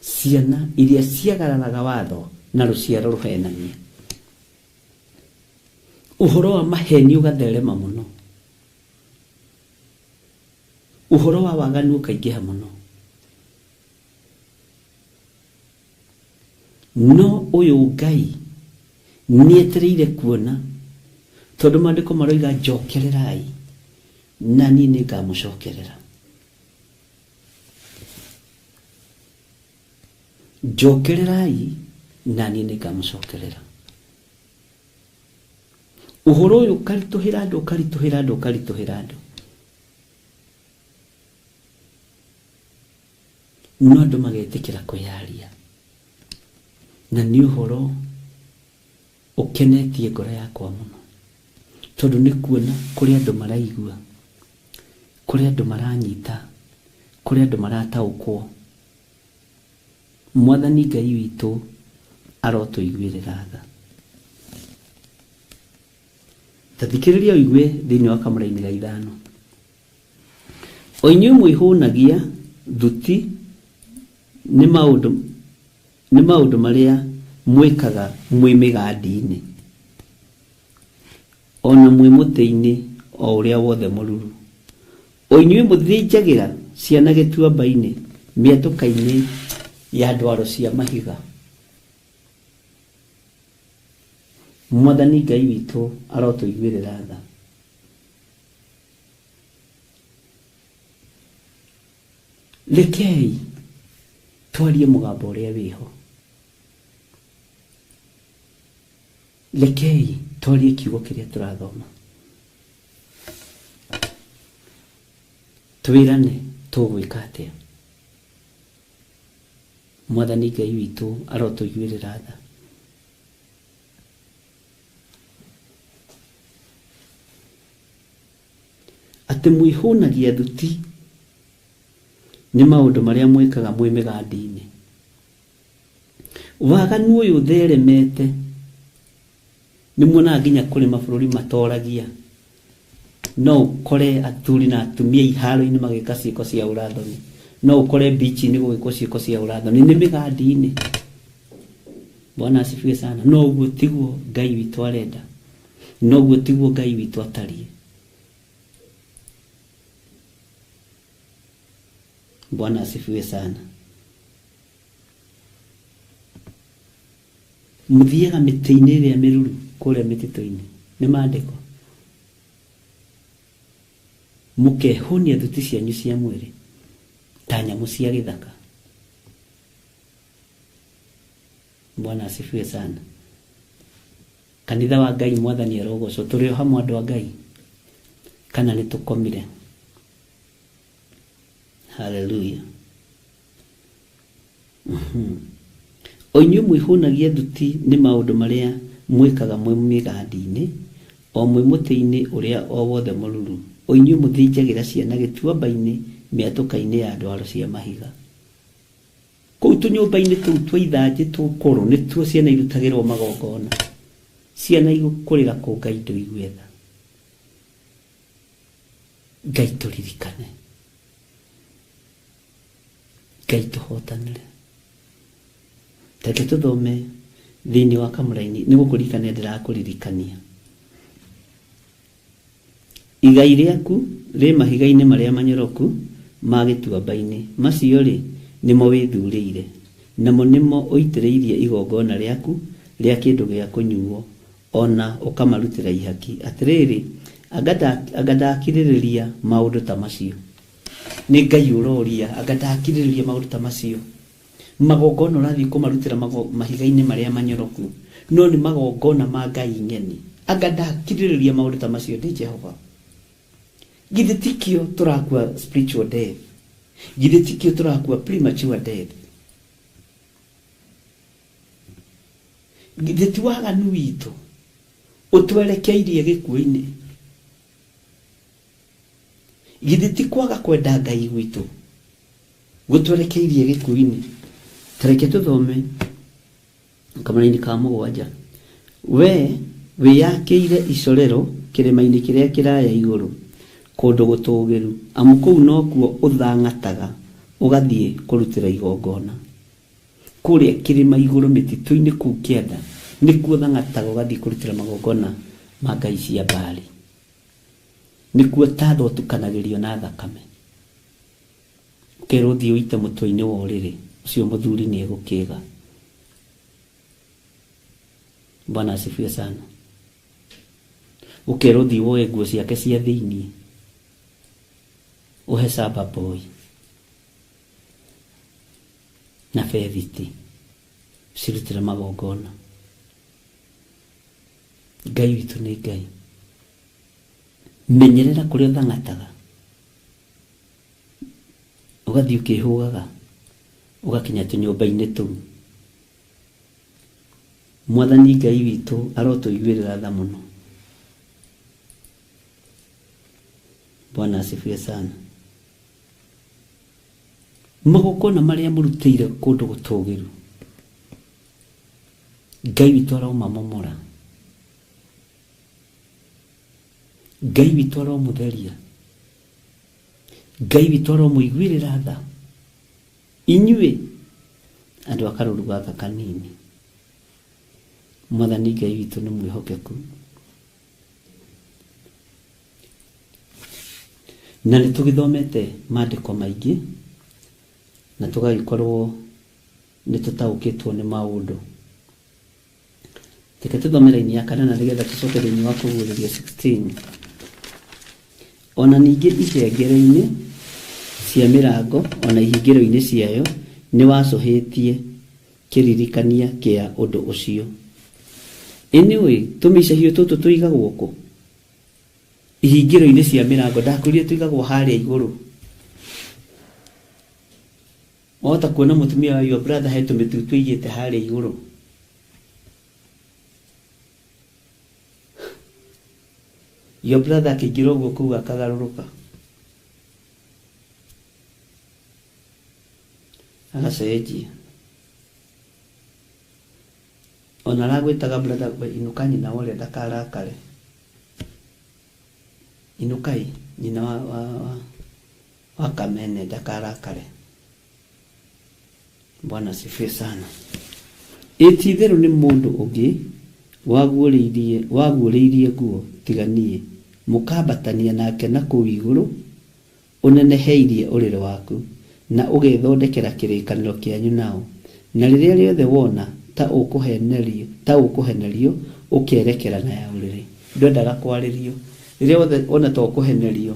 Ciana iria ciagararaga watho na rũciaro rũheenania. Ũhoro wa maheni ũgatherema mũno, ũhoro wa waganu ũkaingĩha mũno, no ũyũ Ngai nĩetereire kuona, tondũ maandĩko maroiga njokererai na niĩ nĩngamũcokerera. Njokererai na niĩ nĩngamũcokerera. Ũhoro ũyũ ũkaritũhĩra andũ, ũkaritũhĩra andũ, ũkaritũhĩra andũ, no andũ magetĩkĩra kwĩyaria, na nĩ ũhoro ũkenetie ngoro yakwa mũno, tondũ nĩ kuona kũrĩ andũ maraigua, kũrĩ andũ maranyita, kũrĩ andũ marataũkwo. Mwathani Ngai witũ arotũiguĩrĩra tha. Ta thikĩrĩria ũigue thĩinĩ wa kamũraini ga ithano. O inyuĩ mwĩhũnagia thuti nĩ maũndũ marĩa mwĩkaga mwĩ mĩgandi-inĩ, o na mwĩ mũtĩ-inĩ o ũrĩa wothe mũruru. O inyuĩ mũthĩnjagĩra ciana gĩtuamba-inĩ, mĩatũka-inĩ ya ndwaro cia mahiga. Mwathani Ngai witũ arotũiguĩrĩra tha. Rekei twarie mũgambo ũrĩa wĩho. Rekei twarie kiugo kĩrĩa tũrathoma. Twĩrane tũgwĩka atĩa. Mwathani Ngai witũ arotũiguĩrĩra tha. Atĩ mwĩhũnagia thuti nĩ maũndũ marĩa mwĩkaga mwĩ mĩgandi-inĩ. Waganu ũyũ ũtheremete nĩ muonaga nginya kũrĩ mabũrũri matoragia. No ũkore athuri na atumia iharo-inĩ magĩka ciĩko cia ũrathoni. No ũkore bichi-inĩ gũgĩkwo ciĩko cia ũrathoni nĩ mĩgandi-inĩ. Bwana asifiwe sana. No ũguo tiguo Ngai witũ arenda. No ũguo tiguo Ngai witũ atariĩ. Bwana asifiwe sana. Muthiaga mĩtĩ-inĩ ĩrĩa mĩruru kũrĩa mĩtitũ-inĩ nĩ maandĩko. Mũkehũnia thuti cianyu cia mwĩrĩ ta nyamũ cia gĩthaka. Bwana asifiwe sana. Kanitha wa Ngai Mwathani arogocwo. Tũrĩ o hamwe andũ a Ngai kana nĩ tũkomire? Haleluya. O inyuĩ mwĩhũnagia thuti nĩ maũndũ marĩa mwĩkaga mwĩ mĩgandi-inĩ, o mwĩ mũtĩ-inĩ ũrĩa o wothe mũruru, o inyuĩ mũthĩnjagĩra ciana gĩtuamba-inĩ mĩatũka-inĩ ya ndwaro cia mahiga. Kũu tũnyũmba-inĩ tũu twa ithanjĩ tũkũrũ nĩtuo ciana irutagĩrwo magongona. Ciana igũkũrĩra kũ Ngai ndũigue tha. Ngai tũririkane. Ngai tũhotanĩre. Reke tũthome thĩinĩ wa kamũraini nĩ gũkũririkania ndĩrakũririkania. Igai rĩaku rĩ mahiga-inĩ marĩa manyoroku ma gĩtuamba-inĩ, macio rĩ nĩmo wĩthurĩire, namo nĩmo ũitĩrĩirie igongona rĩaku rĩa kĩndũ gĩa kũnyuo, ona ũkamarutĩra ihaki. Atĩrĩrĩ, anga ndakirĩrĩria maũndũ ta macio. Nĩ Ngai ũroria, anga ndakirĩrĩria maũndũ ta macio. Magongona ũrathiĩ kũmarutĩra mahiga-inĩ marĩa manyoroku, no nĩ magongona ma Ngai ng'eni. Anga ndakirĩrĩria maũndũ ta macio ndĩ Jehova. Githĩ tikĩo tũrakua spiritual death? Githĩ tikĩo tũrakua premature death? Githĩ ti waganu witũ ũtwerekeirie gĩkuũ-inĩ? Githĩ ti kwaga kwenda Ngai gwitũ gũtwerekeirie gĩkuũ-inĩ? Tareke tũthome kamũraini ka 7. We wĩyakĩire icorero kĩrĩma-inĩ kĩrĩa kĩraya igũrũ, kũndũ gũtũũgĩru, amu kũu nokuo ũthang'ataga ũgathiĩ kũrutĩra igongona. Kũrĩa kĩrĩma igũrũ mĩtitũ-inĩ kũu kĩanda nĩkuo ũthang'ataga ũgathiĩ kũrutĩra magongona ma ngai cia Baali. Nĩkuo tatha ũtukanagĩrio na thakame. Ũkerwo ũthiĩ ũite mũtwe-inĩ wa ũrĩrĩ, ũcio mũthuri nĩ egũkĩga. Bwana asifiwe sana. Ũkerwo ũthiĩ woe nguo ciake cia thĩiniĩ, ũhe Saba boy na bethiti cirutĩre magongona. Ngai witũ nĩ Ngai. Menyerera kũrĩa ũthang'ataga, ũgathiĩ ũkĩhũgaga ũgakinya tũnyũmba-inĩ tũu. Mwathani Ngai witũ arotũiguĩrĩra tha mũno. Bwana asifiwe sana. Magongona marĩa mũrutĩire kũndũ gũtũũgĩru, Ngai witũ aromamomora. Ngai witũ aromũtheria. Ngai witũ aromũiguĩrĩra tha. Inyuĩ andũ a karũru gaka kanini, Mwathani Ngai witũ nĩ mwĩhokeku. Na nĩ tũgĩthomete maandĩko maingĩ na tũgagĩkorwo nĩ tũtaũkĩtwo nĩ maũndũ. Reke tũthome raini ya kanana nĩgetha tũcoke thĩinĩ wa kũguũrĩrio 16. Ona ningĩ ihengere-inĩ cia mĩrango ona ihingĩro-inĩ ciayo nĩ wacũhĩtie kĩririkania kĩa ũndũ ũcio. Anyway, tũmĩcahio tũtũ tũigagwo kũ? Ihingĩro-inĩ cia mĩrango ndakwĩrire tũigagwo harĩa igũrũ. Wahota kuona mũtumia wa your brother he tũmĩtu tũigĩte harĩa igũrũ. Your brother akĩingĩra ũguo kũu akagarũrũka agacenjia. Ona aragwĩtaga brother, we inũka nyina wa ũrĩa ndakarakare. Inũkai nyina wa Kamene ndakarakare. Bwana asifiwe sana. Ĩ ti itherũ nĩ mũndũ ũngĩ waguũrĩirie nguo tiga niĩ, mũkambatania nake na kũu igũrũ, ũneneheirie ũrĩrĩ waku, na ũgethondekera kĩrĩkanĩro kĩanyu nao. Na rĩrĩa rĩothe wona ta ũkũhenerio ũkerekera na ya ũrĩrĩ. Ndwendaga kwarĩrio. Rĩrĩa wothe wona ta ũkũhenerio,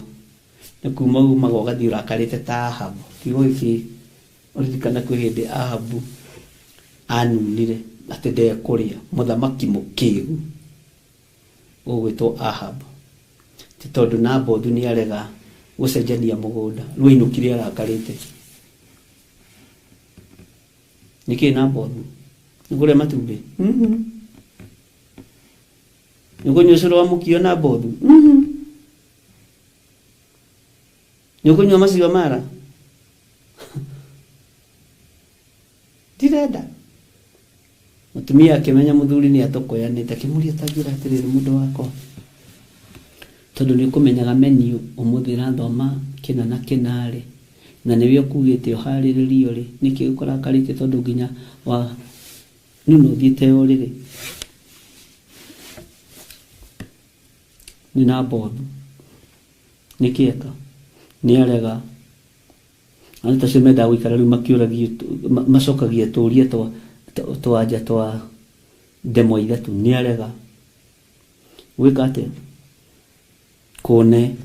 nĩ kuma umaga ũgathiĩ ũrakarĩte ta Ahabu. Kiugo gĩkĩ ũririkana kwĩ hĩndĩ Ahabu anunire atĩ ndekũrĩa, mũthamaki mũkĩgu ũgwĩtwo Ahabu. Ti tondũ Nabothu nĩ arega gũcenjania mũgũnda, rĩu ainũkire arakarĩte. Nĩkĩ Nabothu? Nĩ kũrĩa matumbĩ? Nĩ kũnyua ũcũrũ wa mũkio Nabothu? Nĩ ũkũnyua maciwa mara? Ndirenda. Mũtumia akĩmenya mũthuri nĩ atũkũyanĩte, akĩmũria ta njĩra atĩrĩrĩ mũndũ wakwa, tondũ nĩ ũkũmenyaga menu ũmũthĩ ĩrathoma kĩna na kĩna rĩ, na nĩwe ũkugĩte ũharĩrĩrio rĩ, nĩkĩ ũkũrakarĩte tondũ nginya wa nĩ ũthiĩte ũrĩrĩ. Nĩ Nabothu. Nĩkĩ eka? Nĩ arega. Andũ ta acio mendaga gũikara rĩu makĩũragio, macokagia tũũria twa nja twa ndemwa ithatũ. Nĩ arega. Gwĩka atĩa? Kũne.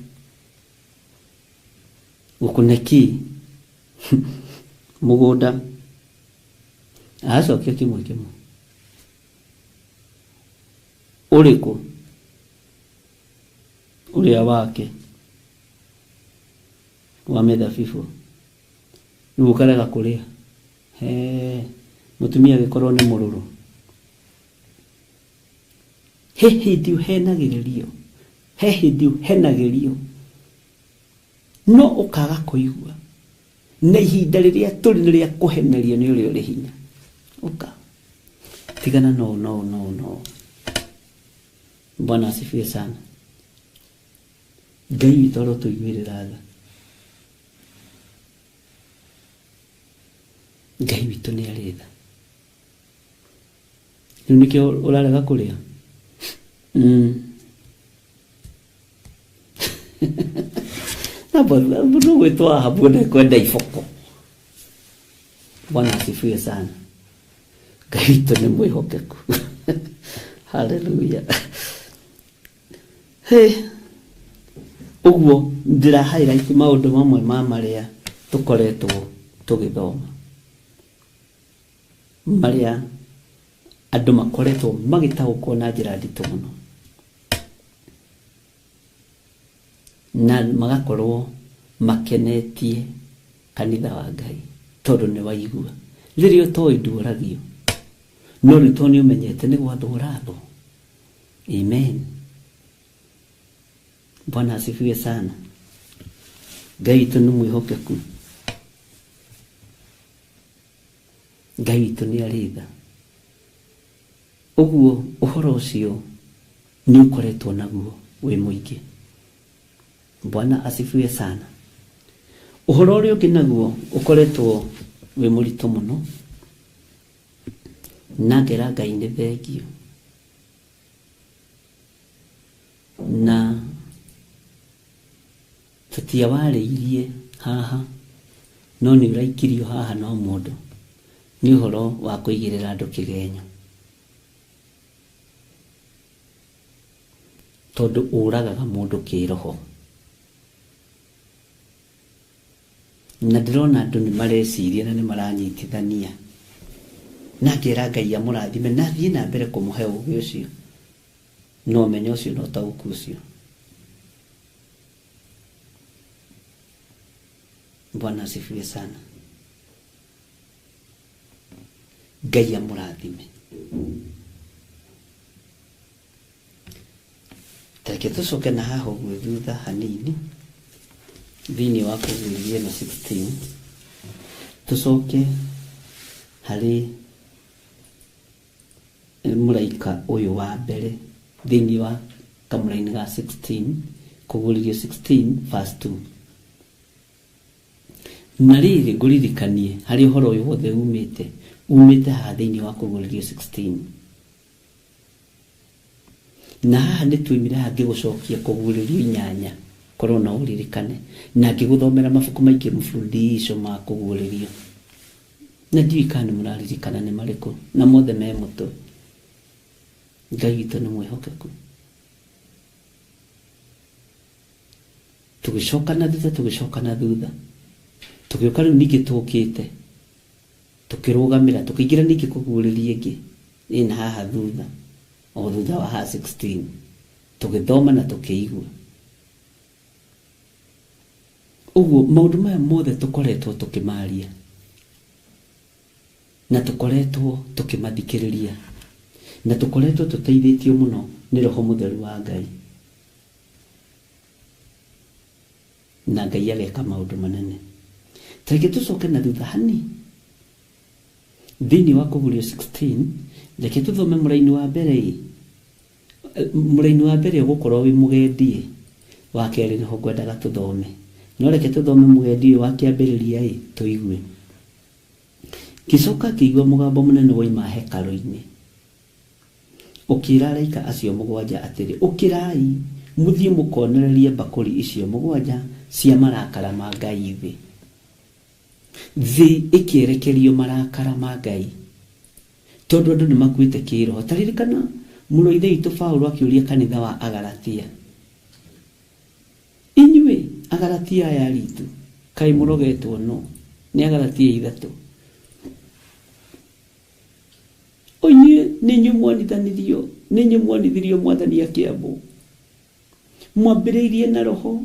Gũkũne kĩ? Mũgũnda. Acokia kĩmwe kĩmwe. Ũrĩkũ? Ũrĩa wake wa mĩthabibũ. Rĩu ũkarega kũrĩa. He, mũtumia agĩkorwo nĩ mũrũrũ. He hĩndĩ ũhenagĩrĩrio. He hĩndĩ ũhenagĩrio. No ũkaga kũigua. Na ihinda rĩrĩa tũrĩ nĩ rĩa kũhenerio nĩ ũrĩa ũrĩ hinya. Ũka. Tigana no no no no. Bwana asifiwe sana. Ngai witũ arotũiguĩrĩra tha. Ngai witũ nĩ arĩ tha. Rĩu nĩkĩo ũrarega kũrĩa? Mũndũ ũgwĩtwo Ahabu ndekwenda iboko. Bwana asifiwe sana. Ngai witũ nĩ mwĩhokeku. Hallelujah. Hey. Ũguo ndĩra highlight maũndũ mamwe ma marĩa tũkoretwo tũgĩthoma, marĩa andũ makoretwo magĩtaũkwo na njĩra nditũ mũno, na magakorwo makenetie kanitha wa Ngai tondũ nĩ waigua. Rĩrĩa ũtoĩ nduoragio, no rĩu tondũ nĩ ũmenyete nĩ gwathwo ũrathwo. Amen. Bwana asifiwe sana. Ngai witũ nĩ mwĩhokeku. Ngai witũ nĩ arĩ tha. Ũguo ũhoro ũcio nĩ ũkoretwo naguo wĩ mũingĩ. Bwana asifiwe sana. Ũhoro ũrĩa ũngĩ naguo ũkoretwo wĩ mũritũ mũno, na ngera Ngai nĩ thengio, na tũtiawarĩirie haha, no nĩ ũraikirio haha no mũndũ. Nĩ ũhoro wa kũigĩrĩra andũ kĩgenyo. Tondũ ũragaga mũndũ kĩroho. Na ndĩrona andũ nĩ mareciria na nĩ maranyitithania. Na ngera Ngai amũrathime na athiĩ na mbere kũmũhe ũgĩ ũcio. No ũmenyo ũcio na ũtaũku ũcio. Bwana asifiwe sana. Ngai amũrathime. Tareke tũcoke na haha ũguo thutha hanini thĩinĩ wa kũguũrĩrio ĩno 16 tũcoke harĩ mũraika ũyũ wa mbere thĩinĩ wa kamũraini ga 16 kũguũrĩrio 16 verse 2. Na rĩrĩ ngũririkanie harĩ ũhoro ũyũ wothe umĩte haha thĩinĩ wa kũguũrĩrio 16. Na haha nĩ tuoimire haha ngĩgũcokia kũguũrĩrio 8 korwo no ũririkane, na ngĩgũthomera mabuku maingĩ mfululizo ma kũguũrĩrio, na ndiũĩ kana nĩ mũraririkana nĩ marĩkũ, na mothe me mũtwe. Ngai witũ nĩ mwĩhokeku. Tũgĩcoka na thutha, tũgĩcoka na thutha, tũgĩũka rĩu ningĩ tũkĩte tũkĩrũgamĩra, tũkĩingĩra ningĩ kũguũrĩria ĩngĩ ĩna haha thutha, o thutha wa haha 16, tũgĩthoma na tũkĩigua. Ũguo maũndũ maya mothe tũkoretwo tũkĩmaria na tũkoretwo tũkĩmathikĩrĩria na tũkoretwo tũteithĩtio mũno nĩ Roho Mũtheru wa Ngai, na Ngai ageka maũndũ manene. Tareke tũcoke na thutha hani thĩinĩ wa kũguũrĩrio 16, reke tũthome mũraini wa mbere. Mũraini wa mbere ũgũkorwo wĩ mũgendi, wa kerĩ nĩho ngwendaga tũthome, no reke tũthome mũgendi ũyũ wa kĩambĩrĩria ĩ tũigue. Ngĩcoka ngĩigua mũgambo mũnene woima hekarũ-inĩ ũkĩra araika acio mũgwanja atĩrĩ, ũkĩrai mũthiĩ mũkonererie mbakũri icio mũgwanja cia marakara ma Ngai thĩ. Thĩ ĩkĩerekerio marakara ma Ngai tondũ andũ nĩ makuĩte kĩroho. Ta ririkana mũrũ wa ithe witũ Paũlũ akĩũria kanitha wa Agalatia, inyuĩ Agalatia aya aritũ kaĩ mũrogetwo no? Nĩ Agalatia 3. Inyuĩ nĩ inyuĩ mwanithanirio, nĩ inyuĩ mwanithirio mwathani akĩambwo. Mwambĩrĩirie na roho,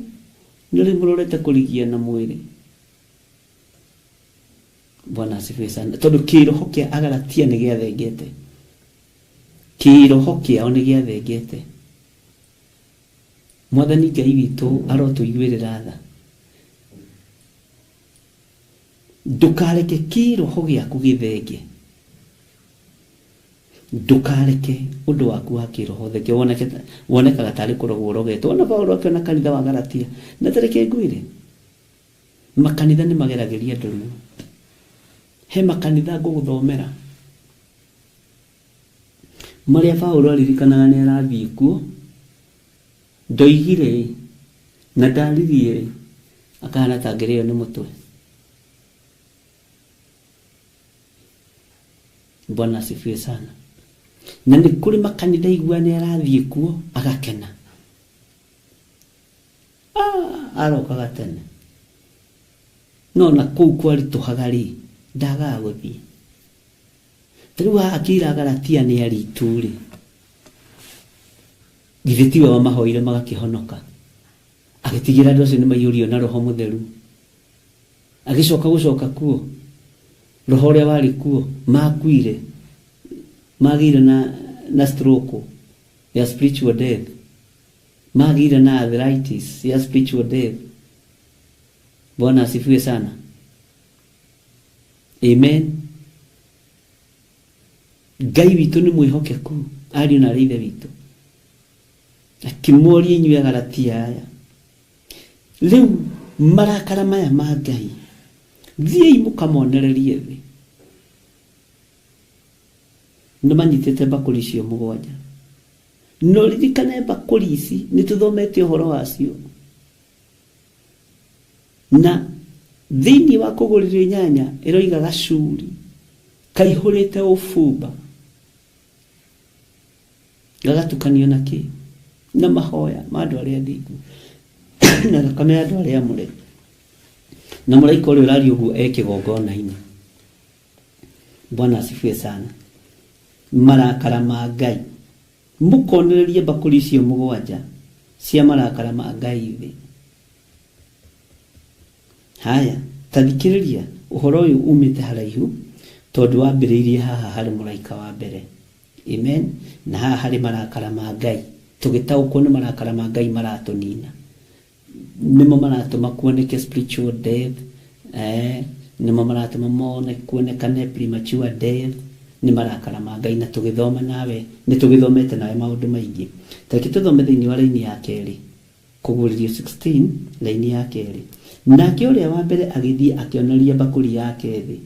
no rĩu mũrorete kũrigia na mwĩrĩ. Bwana asifiwe sana. Tondũ kĩroho kĩa Agalatia nĩ gĩathengete, kĩroho kĩao nĩ gĩathengete. Mwathani Ngai witũ arotũiguĩrĩra tha. Ndũkareke kĩroho gĩaku gĩthenge, ndũkareke ũndũ waku wa kĩroho thenge wonekaga tarĩ kũrogwo ũrogetwo. Ona Paũlũ akĩona kanitha wa Galatia, na tareke ngwĩre, makanitha nĩ mageragĩria andũ ruo. He makanitha ngũgũthomera marĩa Paũlũ aririkanaga nĩ arathiĩ kuo, ndoigire na ndaririe akahana ta angĩrĩo nĩ mũtwe. Bwana asifiwe sana. Na nĩ kũrĩ makanitha igua nĩ arathiĩ kuo agakena, arokaga tene, no na kũu kwaritũhaga rĩ ndagaga gũthiĩ. Ta rĩu haha akĩra Galatia nĩ aritũ rĩ, githĩ tiwe wamahoire magakĩhonoka, agĩtigĩra andũ acio nĩ maiyũrio na Roho Mũtheru, agĩcoka gũcoka kuo roho ũrĩa warĩ kuo makuire, magĩire na stroke ya spiritual death, magĩire na arthritis ya spiritual death. Bwana asifiwe sana. Amen. Ngai witũ nĩ mwĩhokeku, ariũ na ithe witũ. Akĩmoria inyuĩ Agalatia aya, rĩu marakara maya ma Ngai thiĩi mũkamonererie thĩ. Nĩ manyitĩte mbakũri icio mũgwanja, no ririkane mbakũri ici nĩ tũthomete ũhoro wacio, na thĩinĩ wa kũgũrĩrio 8 ĩroiga gacuri kaihũrĩte ũbumba gagatukanio na kĩ Na mahoya ma andũ arĩa athingu na thakame ya andũ arĩa amũre. Na mũraika ũrĩa ũraria ũguo e kĩgongona-inĩ. Bwana asifiwe sana. Marakara ma Ngai mũkonererie mbakũri icio mũgwanja cia marakara ma Ngai thĩ. Haya, ta thikĩrĩria ũhoro ũyũ umĩte haraihu tondũ wambĩrĩirie haha harĩ mũraika wa mbere. Amen. Na haha harĩ marakara ma Ngai, tũgĩtaũkwo nĩ marakara ma Ngai maratũnina, nĩmo maratũma kuoneke spiritual death, nĩmo maratũma mone kuonekane premature death, nĩ marakara ma Ngai. Na tũgĩthoma nawe, nĩ tũgĩthomete nawe maũndũ maingĩ. Ta reke tũthome thĩinĩ wa raini ya kerĩ, Kũguũrĩrio 16 raini ya kerĩ. Nake ũrĩa wa mbere agĩthiĩ akĩonoria mbakũri yake thĩ,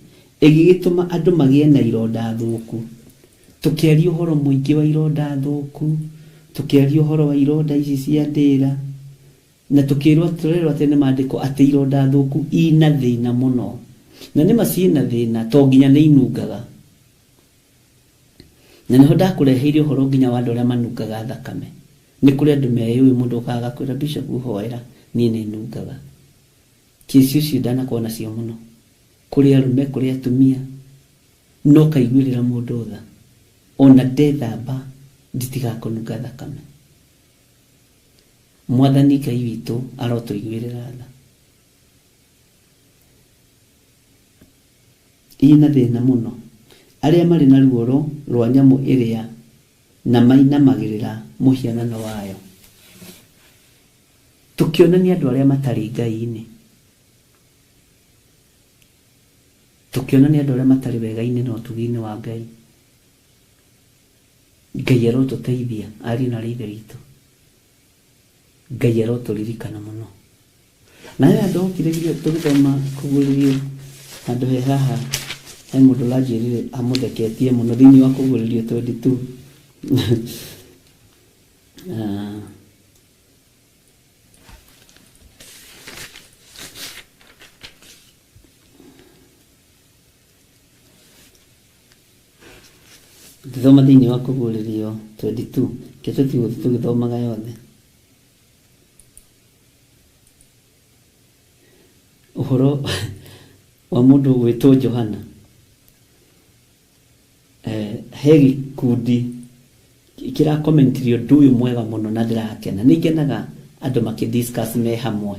ĩgĩgĩtũma andũ magĩe na ironda thũku. Tũkĩaria ũhoro mũingĩ wa ironda thũku, tũkĩaria ũhoro wa ironda ici cia ndĩra, na tũkĩrwo tũrerwo atĩ nĩ maandĩko atĩ ironda thũku ina thĩna mũno. Na nĩ ma ciĩna thĩna to nginya nĩ inungaga. Na nĩho ndakũreheire ũhoro nginya wa andũ arĩa manungaga thakame. Nĩ kũrĩ andũ meyũĩ, mũndũ okaga agakwĩra Bishop hoera, niĩ nĩ nungaga. Kĩci ũcio ndanakorwo nacio mũno, kũrĩ arũme kũrĩ atumia, no kaiguĩrĩra mũndũ tha, ona ndethamba nditigakũnunga thakame. Mwathani Ngai witũ arotũiguĩrĩra tha. Ina thĩna mũno arĩa marĩ na ruoro rwa nyamũ ĩrĩa na mainamagĩrĩra mũhianano wayo. Tũkĩonania andũ arĩa matarĩ Ngai-inĩ, tũkĩonania andũ arĩa matarĩ wega-inĩ na ũtugi-inĩ wa Ngai. Ngai arotũteithia ariũ na arĩ ithe witũ. Ngai arotũririkana mũno. Na he handũ hokire tũgĩthoma kũguũrĩrio handũ he haha, he mũndũ ũranjĩrire amũtheketie mũno thĩinĩ wa kũguũrĩrio 22. Ngĩthoma thĩinĩ wa kũguũrĩrio 22, kĩ tũtigũthiĩ tũgĩthomaga yothe. Ũhoro wa mũndũ ũgwĩtwo Johana. He gĩkundi kĩrakomentirie ũndũ ũyũ mwega mũno na ndĩrakena. Nĩ ngenaga andũ makĩdiscuss me hamwe,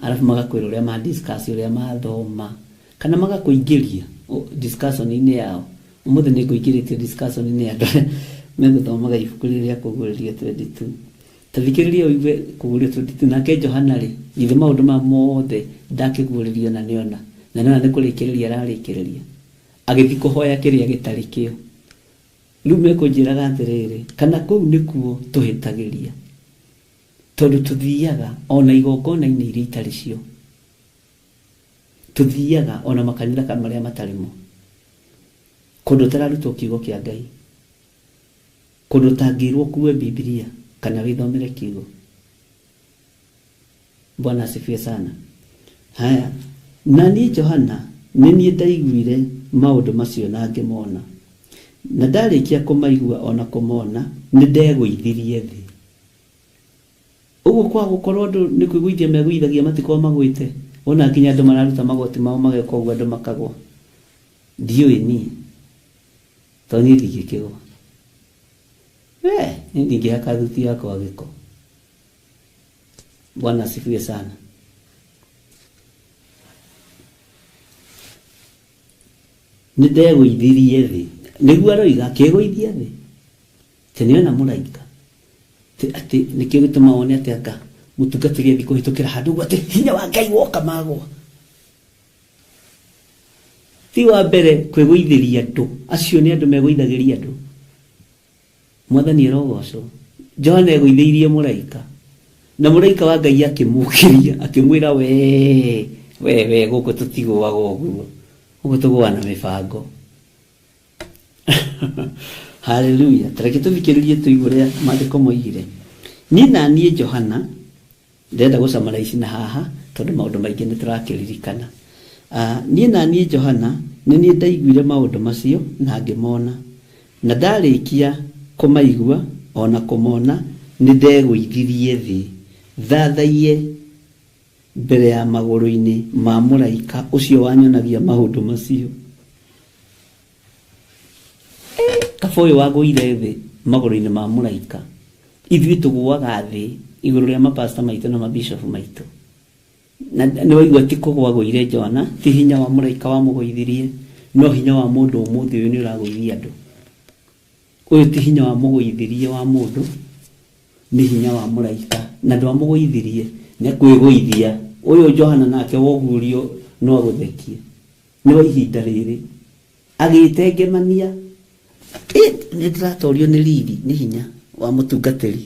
arabu magakwĩra ũrĩa ma discuss, ũrĩa mathoma, kana magakũingĩria discussion-inĩ yao. Ũmũthĩ nĩ ngũingĩrĩtie discussion-inĩ ya andũ arĩa megũthomaga ibuku rĩrĩ rĩa kũguũrĩrio 22. Ta thikĩrĩria ũigue kũguũrĩrio 22. Nake Johana rĩ, githĩ maũndũ maya mothe ndakĩguũrĩrio na nĩona, na nĩona nĩ kũrĩkĩrĩria ararĩkĩrĩria, agĩthiĩ kũhoya kĩrĩa gĩtarĩ kĩo. Rĩu mekũnjĩraga atĩrĩrĩ, kana kũu nĩkuo tũhĩtagĩria, tondũ tũthiaga ona igongona-inĩ iria itarĩ cio, tũthiaga ona makanitha marĩa matarĩ mo, kũndũ ũtararutwo kiugo kĩa Ngai, kũndũ ũtangĩrwo ũkue Bibilia kana wĩthomere kiugo. Bwana asifiwe sana. Haya, na niĩ Johana nĩ niĩ ndaiguire maũndũ macio na ngĩmona, na ndarĩkia kũmaigua ona kũmona nĩ ndegũithirie thĩ. Ũguo kwa gũkorwo andũ nĩ kwĩgũithia megũithagia matikorwo magwĩte, ona nginya andũ mararuta magoti mao mageka ũguo andũ makagwa. Ndiũĩ niĩ, tondũ niĩ ndingĩkĩgwa. Niĩ ndingĩhaka thuti yakwa gĩko. Bwana asifiwe sana. Nĩ ndegũithirie thĩ, nĩguo aroiga akĩgũithia thĩ, atĩ nĩona mũraika, atĩ nĩkĩo gĩtũma wone atĩ anga mũtungatĩri athiĩ kũhĩtũkĩra handũ ũguo atĩ hinya wa Ngai woka magwa. Ti wa mbere kwĩgũithĩria andũ, acio nĩ andũ megũithagĩria andũ. Mwathani arogocwo. Johana egũithĩirie mũraika, na mũraika wa Ngai akĩmũkĩria akĩmwĩra, we we we, gũkũ tũtigũaga ũguo, gũkũ tũgũaga na mĩbango. Haleluya. Tareke tũthikĩrĩrie tũigue ũrĩa maandĩko moigire. Niĩ na niĩ Johana ndĩrenda gũcamara ici na haha tondũ maũndũ maingĩ nĩ tũrakĩririkana. Niĩ na niĩ Johana nĩ niĩ ndaiguire maũndũ macio na ngĩmona, na ndarĩkia kũmaigua ona kũmona Nĩ ndegũithirie thĩ thathaiye mbere ya magũrũ-inĩ ma mũraika ũcio wanyonagia maũndũ macio. Kaba ũyũ wagũire thĩ magũrũ-inĩ ma mũraika, ithuĩ tũgũaga thĩ igũrũ rĩa mapasta maitũ na mabishopu maitũ. Na nĩ waigua ti kũgũa agũire Johana, ti hinya wa mũraika wamũgũithirie, no hinya wa mũndũ ũmũthĩ ũyũ nĩ ũragũithia andũ. Ũyũ ti hinya wa mũgũithirie wa mũndũ, nĩ hinya wa mũraika, na ndwamũgũithirie nĩ kwĩgũithia. Ũyũ Johana nake wogurio no agũthekie, nĩ wa ihinda rĩrĩ agĩtengemania. Nĩ ndĩratorio nĩ riri, nĩ hinya wa mũtungatĩri.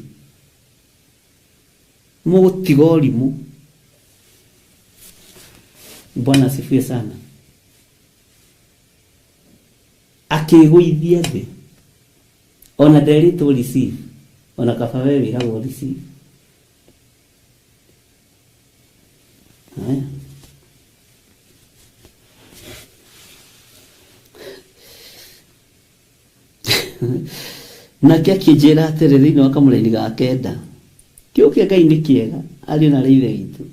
Mũgũtiga ũrimũ. Bwana asifiwe sana. Akĩgũithia thĩ, ona nderĩtwo receive, ona kaba we wĩragwo receive. Haya. Nake akĩnjĩra atĩrĩ thĩinĩ wa kamũraini ga kenda, kĩo kĩa Ngai nĩ kĩega, ariũ na arĩ ithe witũ.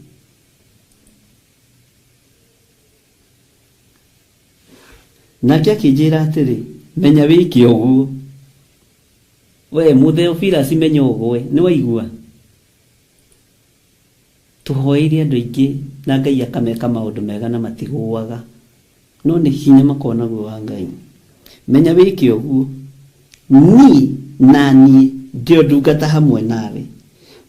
Nake akĩnjĩra atĩrĩ, menya wĩke ũguo. We Mũtheofilasi menya ũgwe, nĩ waigua? Tũhoeire andũ aingĩ na Ngai akameka maũndũ mega na matigũaga, no nĩ hinya makoragwo naguo wa Ngai. Menya wĩke ũguo, niĩ na niĩ ndĩ o ndungata hamwe nawe,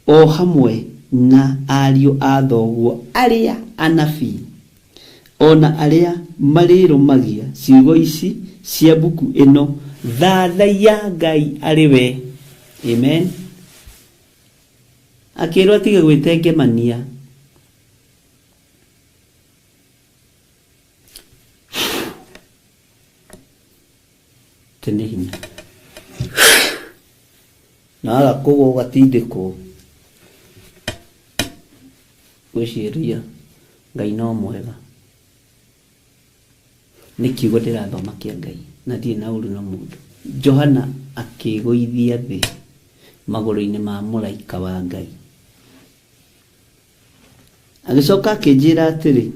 o hamwe na ariũ a thoguo arĩa anabii, o na arĩa marĩrũmagia ciugo ici cia mbuku ĩno, thathaiya Ngai arĩ we. Amen. Akĩrwo atige gwĩtengemania. Atĩ nĩ hinya. Na waga kũgwa ũgatindĩkwo. Gwĩciria Ngai no mwega. Nĩ kiugo ndĩrathoma kĩa Ngai na ndirĩ na ũru na mũndũ. Johana akĩgũithia thĩ magũrũ-inĩ ma mũraika wa Ngai. Agĩcoka akĩnjĩra atĩrĩ,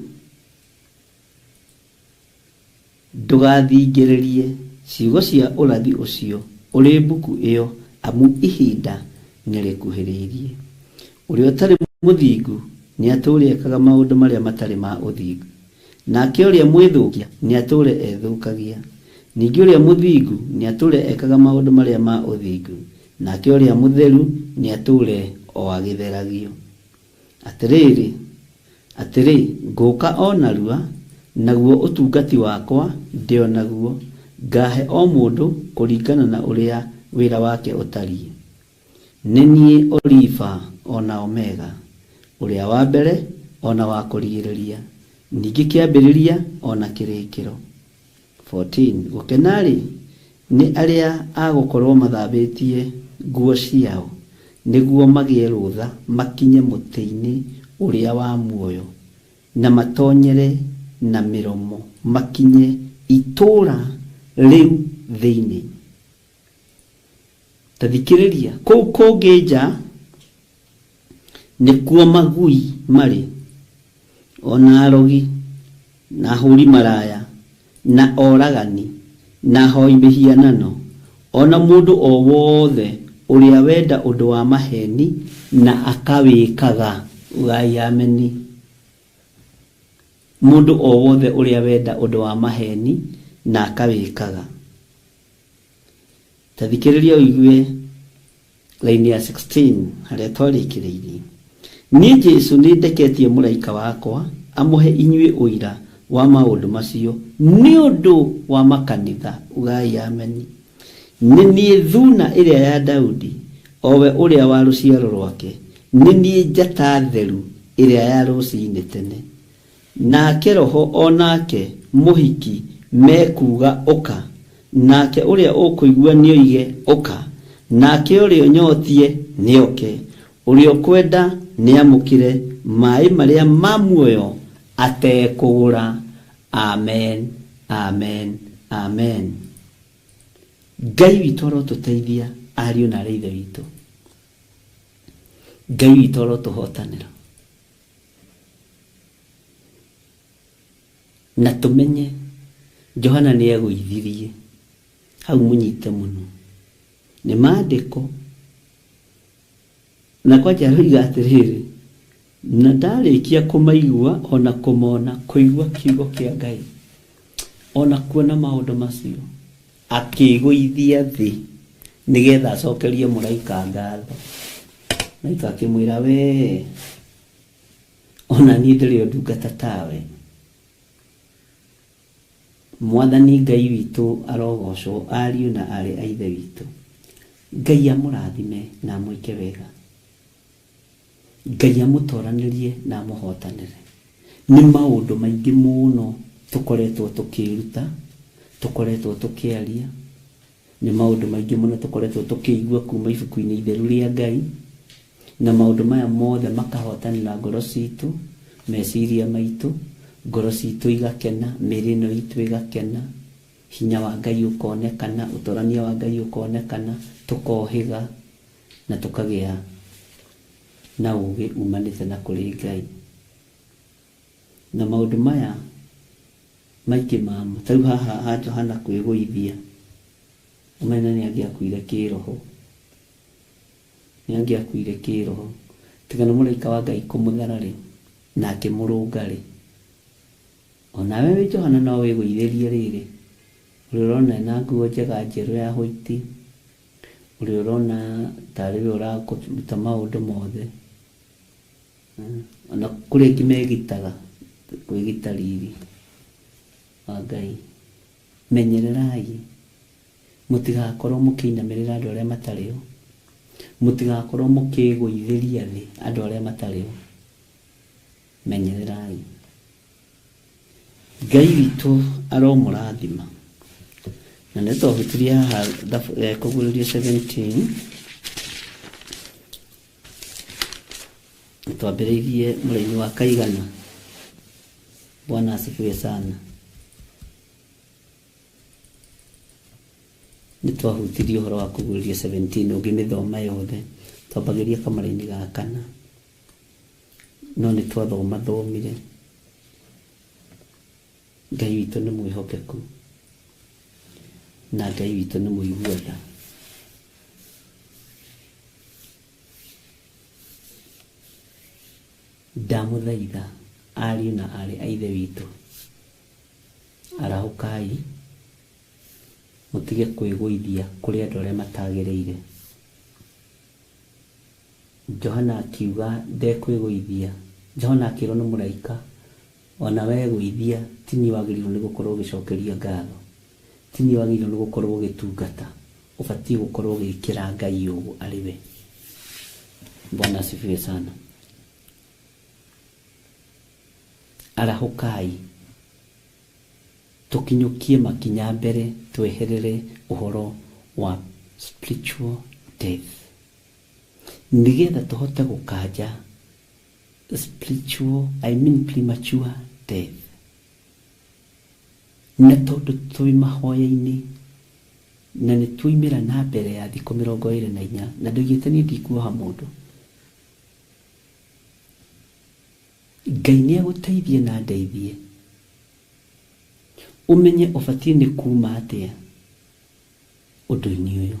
Ndũgathingĩrĩrie ciugo cia ũrathi ũcio ũrĩ mbuku ĩyo, amu ihinda nĩrĩkuhĩrĩirie. Ũrĩa ũtarĩ mũthingu nĩatũũre ekaga maũndũ marĩa matarĩ ma ũthingu, nake ũrĩa mwĩthũkia nĩatũũre ethũkagia. Ningĩ ũrĩa mũthingu nĩatũũre ekaga maũndũ marĩa ma ũthingu, nake ũrĩa mũtheru nĩatũũre o agĩtheragio. Atĩrĩrĩ, atĩrĩ, ngũũka o narua, naguo ũtungati wakwa ndĩ o naguo, ngahe o mũndũ kũringana na ũrĩa wĩra wake ũtariĩ. Nĩ niĩ Olifa o na Omega, ũrĩa wa mbere o na wa kũrigĩrĩria, ningĩ kĩambĩrĩria o na kĩrĩkĩro. 14 Gũkena-rĩ, nĩ arĩa a gũkorũo mathambĩtie nguo ciao, nĩguo magĩe rũtha makinye mũtĩ-inĩ ũrĩa wa muoyo, na matonyere na mĩromo makinye itũũra rĩu thĩinĩ. Ta thikĩrĩria, kũu kũngĩ nja nĩkuo magui marĩ, o na arogi, na ahũri maraya, na oragani, na ahoi mĩhianano, o na mũndũ o wothe ũrĩa wenda ũndũ wa maheni na akawĩkaga. Ugai ameni. Mũndũ o wothe ũrĩa wenda ũndũ wa maheni na akawĩkaga. Ta thikĩrĩria ũigue raini ya 16 harĩa twarĩkĩrĩirie. Niĩ Jesũ nĩndeketie mũraika wakwa amũhe inyuĩ ũira wa maũndũ macio nĩ ũndũ wa makanitha. Ugai ameni. Nĩ niĩ Thuuna ĩrĩa ya Daudi, o we ũrĩa wa rũciaro rwake, nĩ niĩ njata theru ĩrĩa ya rũcinĩ tene. Nake Roho o nake mũhiki mekuuga, Ũka! Nake ũrĩa ũkũigua nĩoige, Ũka! Nake ũrĩa ũnyotiĩ nĩoke, ũrĩa ũkwenda nĩamũkĩre maĩ marĩa ma muoyo atekũgũra. Amen, amen, amen. Ngai witũ arotũteithia ariũ na arĩ ithe witũ. Ngai witũ arotũhotanĩra na tũmenye Johana nĩ egũithirie hau mũnyite mũno nĩ maandĩko na kwanja aroiga atĩrĩrĩ na ndarĩkia kũmaigua ona kũmona kũigua kiugo kĩa Ngai ona kuona maũndũ macio akĩgũithia thĩ nĩgetha acokerie mũraika ngatho. Mũraika akĩmwĩra we ona niĩ ndĩrĩ o ndungata tawe. Mwathani Ngai witũ arogocwo ariũ na aarĩ a Ithe witũ. Ngai amũrathime na amwĩke wega. Ngai amũtoranĩrie na amũhotanĩre. Nĩ maũndũ maingĩ mũno tũkoretwo tũkĩruta, tũkoretwo tũkĩaria, nĩ maũndũ maingĩ mũno tũkoretwo tũkĩigua kuma ibuku-inĩ itheru rĩa Ngai, na maũndũ maya mothe makahotanĩra ngoro citũ, meciria maitũ, ngoro citũ igakena, mĩĩrĩ ĩno itũ ĩgakena, hinya wa Ngai ũkonekana, ũtorania wa Ngai ũkonekana, tũkohĩga na tũkagĩa na ũgĩ umanĩte na kũrĩ Ngai. Na maũndũ maya maingĩ mamo ta rĩu haha ha Johana kwĩgũithia ũmenya nĩ angĩakuire kĩroho, nĩ angĩakuire kĩroho tiga nĩ mũraika wa Ngai kũmũthara rĩ na akĩmũrũnga rĩ, onawe wĩ Johana no wĩgũithĩrie rĩrĩ ũrĩa ũrona ena nguo njega njerũ ya white, ũrĩa ũrona tarĩ we ũrakũruta maũndũ mothe, ona kũrĩ angĩ megitaga kwĩgita riri wa Ngai. Menyererai mũtigakorwo mũkĩinamĩrĩra andũ arĩa matarĩ o, mũtigakorwo mũkĩgũithĩria thĩ andũ arĩa matarĩ o. Menyererai. Ngai witũ aromũrathima. Na nĩ twahutirie haha kũguũrĩrio 17 twambĩrĩirie mũraini wa kaigana. Bwana asifiwe sana. Nĩ twahutirie ũhoro wa kũguũrĩrio 17 ũngĩmĩthoma yothe twambagĩria kamũraini ga kana, no nĩ twathomathomire. Ngai witũ nĩ mwĩhokeku na Ngai witũ nĩ mũigua tha. Ndamũthaitha ariũ na aarĩ a Ithe witũ, arahũkai mũtige kwĩgũithia kũrĩ andũ arĩa matagĩrĩire. Johana akiuga ndekwĩgũithia. Johana akĩrwo nĩ mũraika ona wegũithia ti niĩ wagĩrĩirwo nĩ gũkorwo ũgĩcokeria ngatho, ti niĩ wagĩrĩirwo nĩ gũkorwo ũgĩtungata, ũbatiĩ gũkorwo ũgĩkĩra Ngai ũũ arĩ we. Bwana asifiwe sana. Arahũkai tũkinyũkie makinya mbere tweherere ũhoro wa spiritual death nĩgetha tũhote gũkanja spiritual, I mean premature death. Na tondũ twĩ mahoya-inĩ na nĩ tuoimĩra na mbere ya thikũ 24 na ndoigĩte niĩ ndikuoha mũndũ, Ngai nĩ agũteithie na ndeithie ũmenye ũbatiĩ nĩ kuma atĩa ũndũ-inĩ ũyũ.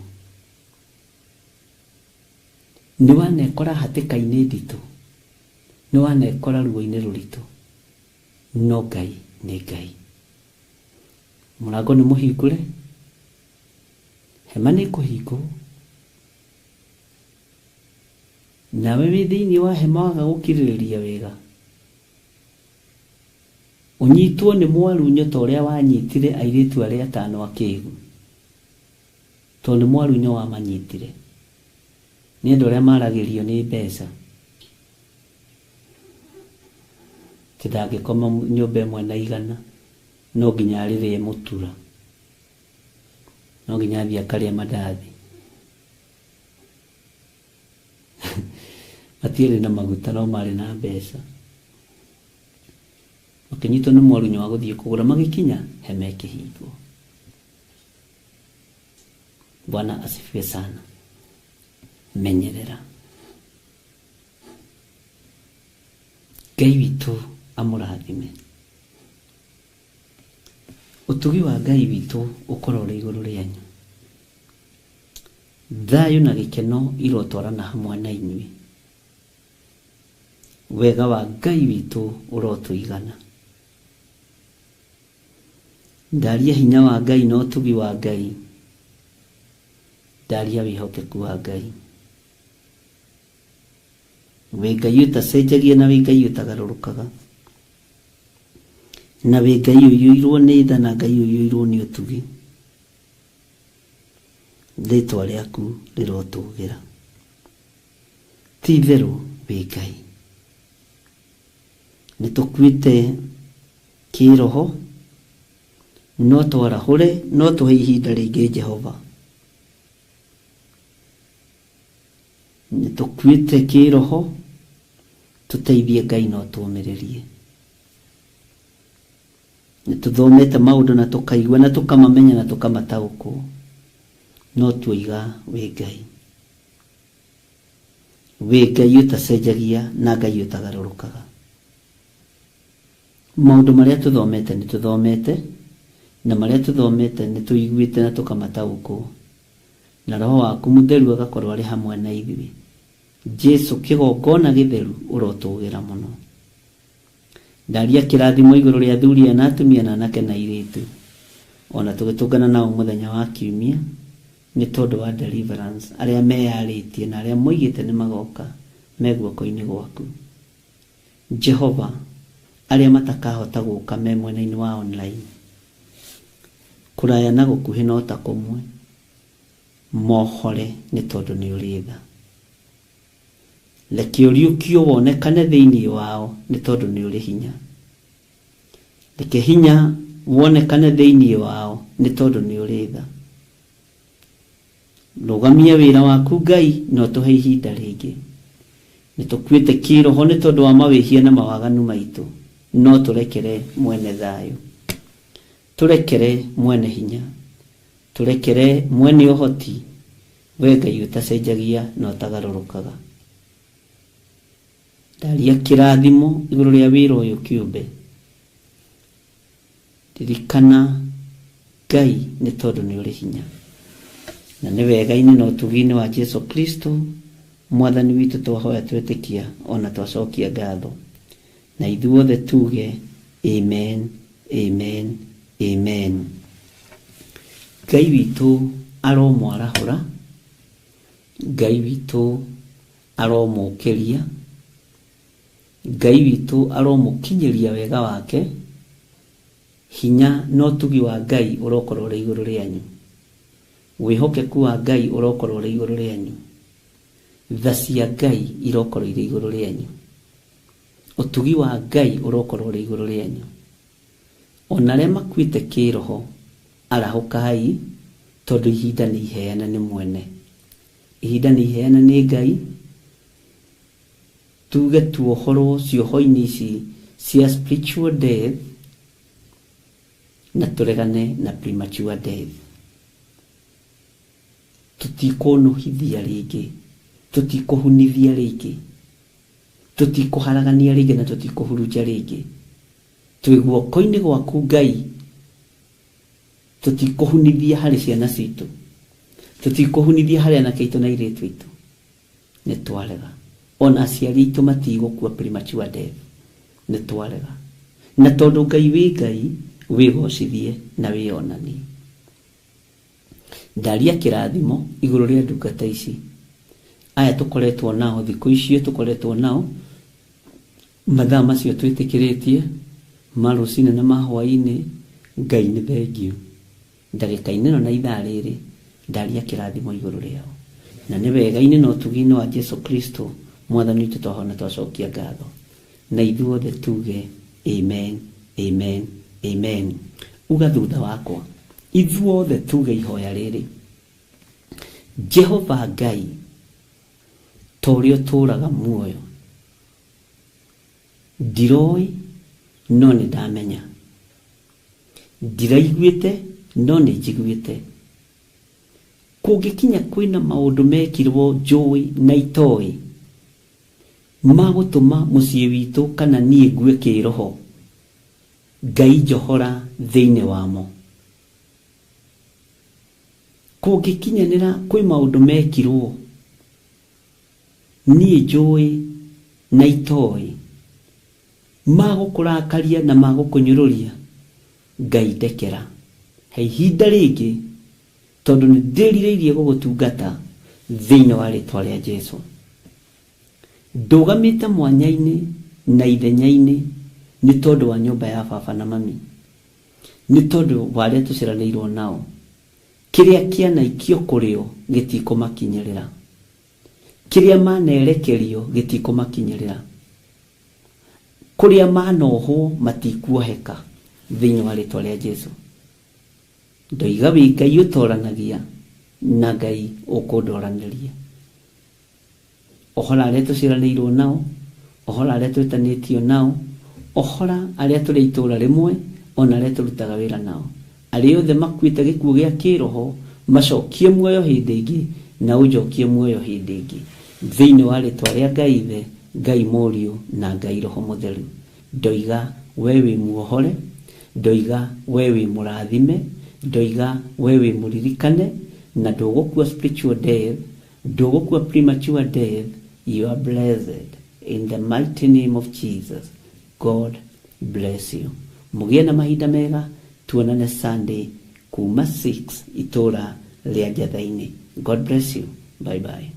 Nĩ wanekora hatĩka-inĩ nditũ, nĩ wanekora ruo-inĩ rũritũ, no Ngai nĩ Ngai. Mũrango nĩ mũhingũre, hema nĩ ĩkũhingwo, nawe wĩ thĩinĩ wa hema waga gũkirĩrĩria wega, ũnyitwo nĩ mwarunyo ta ũrĩa wanyitire airĩtu arĩa atano akĩgu, tondũ nĩ mwarunyo wamanyitire. Nĩ andũ arĩa maragĩrio nĩ mbeca, atĩ ndangĩkoma nyũmba ĩmwe na igana, no nginya arĩrĩe mũtura, no nginya athiĩ akarĩe mandathi. Matiarĩ na maguta no marĩ na mbeca. Makĩnyitwo nĩ mwarunyo wa gũthiĩ kũgũra, magĩkinya hema ĩkĩhingwo. Bwana asifiwe sana. Menyerera. Ngai witũ amũrathime. Ũtugi wa Ngai witũ ũkorwo ũrĩ igũrũ rĩanyu. Thayũ na gĩkeno irotwarana hamwe na inyuĩ. Wega wa Ngai witũ ũrotũigana. Ndaria hinya wa Ngai na ũtugi wa Ngai. Ndaria wĩhokeku wa Ngai. Wĩ Ngai ũtacenjagia na wĩ Ngai ũtagarũrũkaga. Na wĩ Ngai ũiyũirwo nĩ tha na Ngai ũiyũirwo nĩ ũtugi. Rĩtwa rĩaku rĩrotũgĩra. Ti itherũ wĩ Ngai. Nĩ tũkuĩte kĩroho, no twarahũre, no tũhe ihinda rĩngĩ Jehova. Nĩ tũkuĩte kĩroho, tũteithie Ngai no tũũmĩrĩrie. Nĩ tũthomete maũndũ na tũkaigua na tũkamamenya na tũkamataũkwo, no tuoiga wĩ Ngai. Wĩ Ngai ũtacenjagia na Ngai ũtagarũrũkaga. Maũndũ marĩa tũthomete nĩ tũthomete, na marĩa tũthomete nĩ tũiguĩte na tũkamataũkwo. Na Roho waku mũtheru agakorwo arĩ hamwe na ithuĩ. Jesu kĩgongona gĩtheru ũrotũgĩra mũno. Ndaria kĩrathimo igũrũ rĩa athuri aya na atumia na anake na airĩtu. Ona tũgĩtũngana nao mũthenya wa kiumia nĩ tondũ wa deliverance arĩa meyarĩtie na arĩa moigĩte nĩ magoka me guoko-inĩ gwaku. Jehova, arĩa matakahota gũka me mwena-inĩ wa online, kũraya na gũkuhĩ no ta kũmwe, mohore nĩ tondũ nĩ ũrĩ tha. Reke ũriũkio wonekane thĩinĩ wao nĩ tondũ nĩ ũrĩ hinya. Reke hinya wonekane thĩinĩ wao nĩ tondũ nĩ ũrĩ tha. Rũgamia wĩra waku Ngai na ũtũhe ihinda rĩngĩ. Nĩ tũkuĩte kĩroho nĩ tondũ wa mawĩhia na mawaganu maitũ, no tũrekere mwene thayũ. Tũrekere mwene hinya. Tũrekere mwene ũhoti, we Ngai ũtacenjagia na ũtagarũrũkaga. Ndaria kĩrathimo igũrũ rĩa wĩra ũyũ kĩũmbe. Ririkana Ngai nĩ tondũ nĩ ũrĩ hinya. Na nĩ wega-inĩ na ũtugi-inĩ wa Jesu Kristo mwathani witũ twahoya twetĩkia ona twacokia ngatho. Na ithuothe tuge amen, amen, amen. Ngai witũ aromwarahũra, Ngai witũ aromũkĩria, Ngai witũ aromũkinyĩria wega wake, hinya na ũtugi wa Ngai ũrokorwo ũrĩ igũrũ rĩanyu. Wĩhokeku wa Ngai ũrokorwo ũrĩ igũrũ rĩanyu. Tha cia Ngai irokorwo irĩ igũrũ rĩanyu. Ũtugi wa Ngai ũrokorwo ũrĩ igũrũ rĩanyu. Ona arĩa makuĩte kĩroho, arahũkai, tondũ ihinda nĩ iheana nĩ mwene. Ihinda nĩ iheana nĩ Ngai. Tuge tuohorwo cioho-inĩ ici cia spiritual death na tũregane na premature death. Tũtikũnũhithia rĩngĩ, tũtikũhunithia rĩngĩ, tũtikũharagania rĩngĩ na tũtikũhurunja rĩngĩ. Twĩ guoko-inĩ gwaku Ngai, tũtikũhunithia harĩ ciana citũ, tũtikũhunithia harĩ anake aitũ na airĩtu aitũ. Nĩ twarega. Ona aciari aitũ matigũkua premature death. Nĩ twarega. Na tondũ Ngai wĩ Ngai, wĩgocithie na wĩonanie. Ndaria kĩrathimo igũrũ rĩa ndungata ici. Aya tũkoretwo nao thikũ icio tũkoretwo nao mathaa macio twĩtĩkĩrĩtie ma rũcinĩ na ma hwaĩ-inĩ. Ngai nĩ thengiũ. Ndagĩka-inĩ ĩno na ithaa rĩrĩ ndaria kĩrathimo igũrũ rĩao. Na nĩ wega-inĩ na ũtugi-inĩ wa Jesu Kristo mwathani witũ twahona twacokia ngatho. Na ithuothe tuge amen, amen, amen. Uga thutha wakwa. Ithuothe tuge ihoya rĩrĩ. Jehova Ngai, ta ũrĩa ũtũũraga muoyo, ndiroĩ no nĩ ndamenya, ndiraiguĩte no nĩ njiguĩte. Kũngĩkinya kwĩna maũndũ mekirwo njũĩ na itoĩ, Magũtũma mũciĩ witũ kana niĩ ngue kĩroho, Ngai njohora thĩinĩ wamo. Kũngĩkinyanĩra kwĩ maũndũ mekirwo niĩ njũĩ na itoĩ magũkũrakaria na magũkũnyũrũria, Ngai ndekera. He ihinda rĩngĩ tondũ nĩ ndĩrirĩirie gũgũtungata thĩinĩ wa rĩtwa rĩa Jesu. Ndũgamĩte mwanya-inĩ na ithenya-inĩ nĩ tondũ wa nyũmba ya baba na mami, nĩ tondũ wa arĩa tũciaranĩirwo nao. Kĩrĩa kĩanaikio kũrĩo gĩtikũmakinyĩrĩra, kĩrĩa manerekerio gĩtikũmakinyĩrĩra, kũrĩa manohwo matikuoheka thĩinĩ wa rĩtwa rĩa Jesu. Ndoiga wĩ Ngai ũtoranagia na Ngai ũkũndoranĩria. Ohora arĩa tũciaranĩirwo nao, ohora arĩa twĩtanĩtio nao, ohora arĩa tũrĩ itũũra rĩmwe, ona arĩa tũrutaga wĩra nao. Arĩa othe makuĩte gĩkuũ gĩa kĩroho macokie muoyo hĩndĩ ĩngĩ na ũnjokie muoyo hĩndĩ ĩngĩ thĩinĩ wa rĩtwa rĩa Ngai Ithe, Ngai Mũriũ na Ngai Roho Mũtheru. Ndoiga we wĩ muohore, ndoiga we wĩ mũrathime, ndoiga we wĩ mũririkane, na ndũgũkua spiritual death, ndũgũkua premature death. You are blessed in the mighty name of Jesus. God bless you. Mũgĩe na mahinda mega, tuonane Sunday kuma 6 itũra rĩa Njatha-inĩ. God bless you. Bye bye.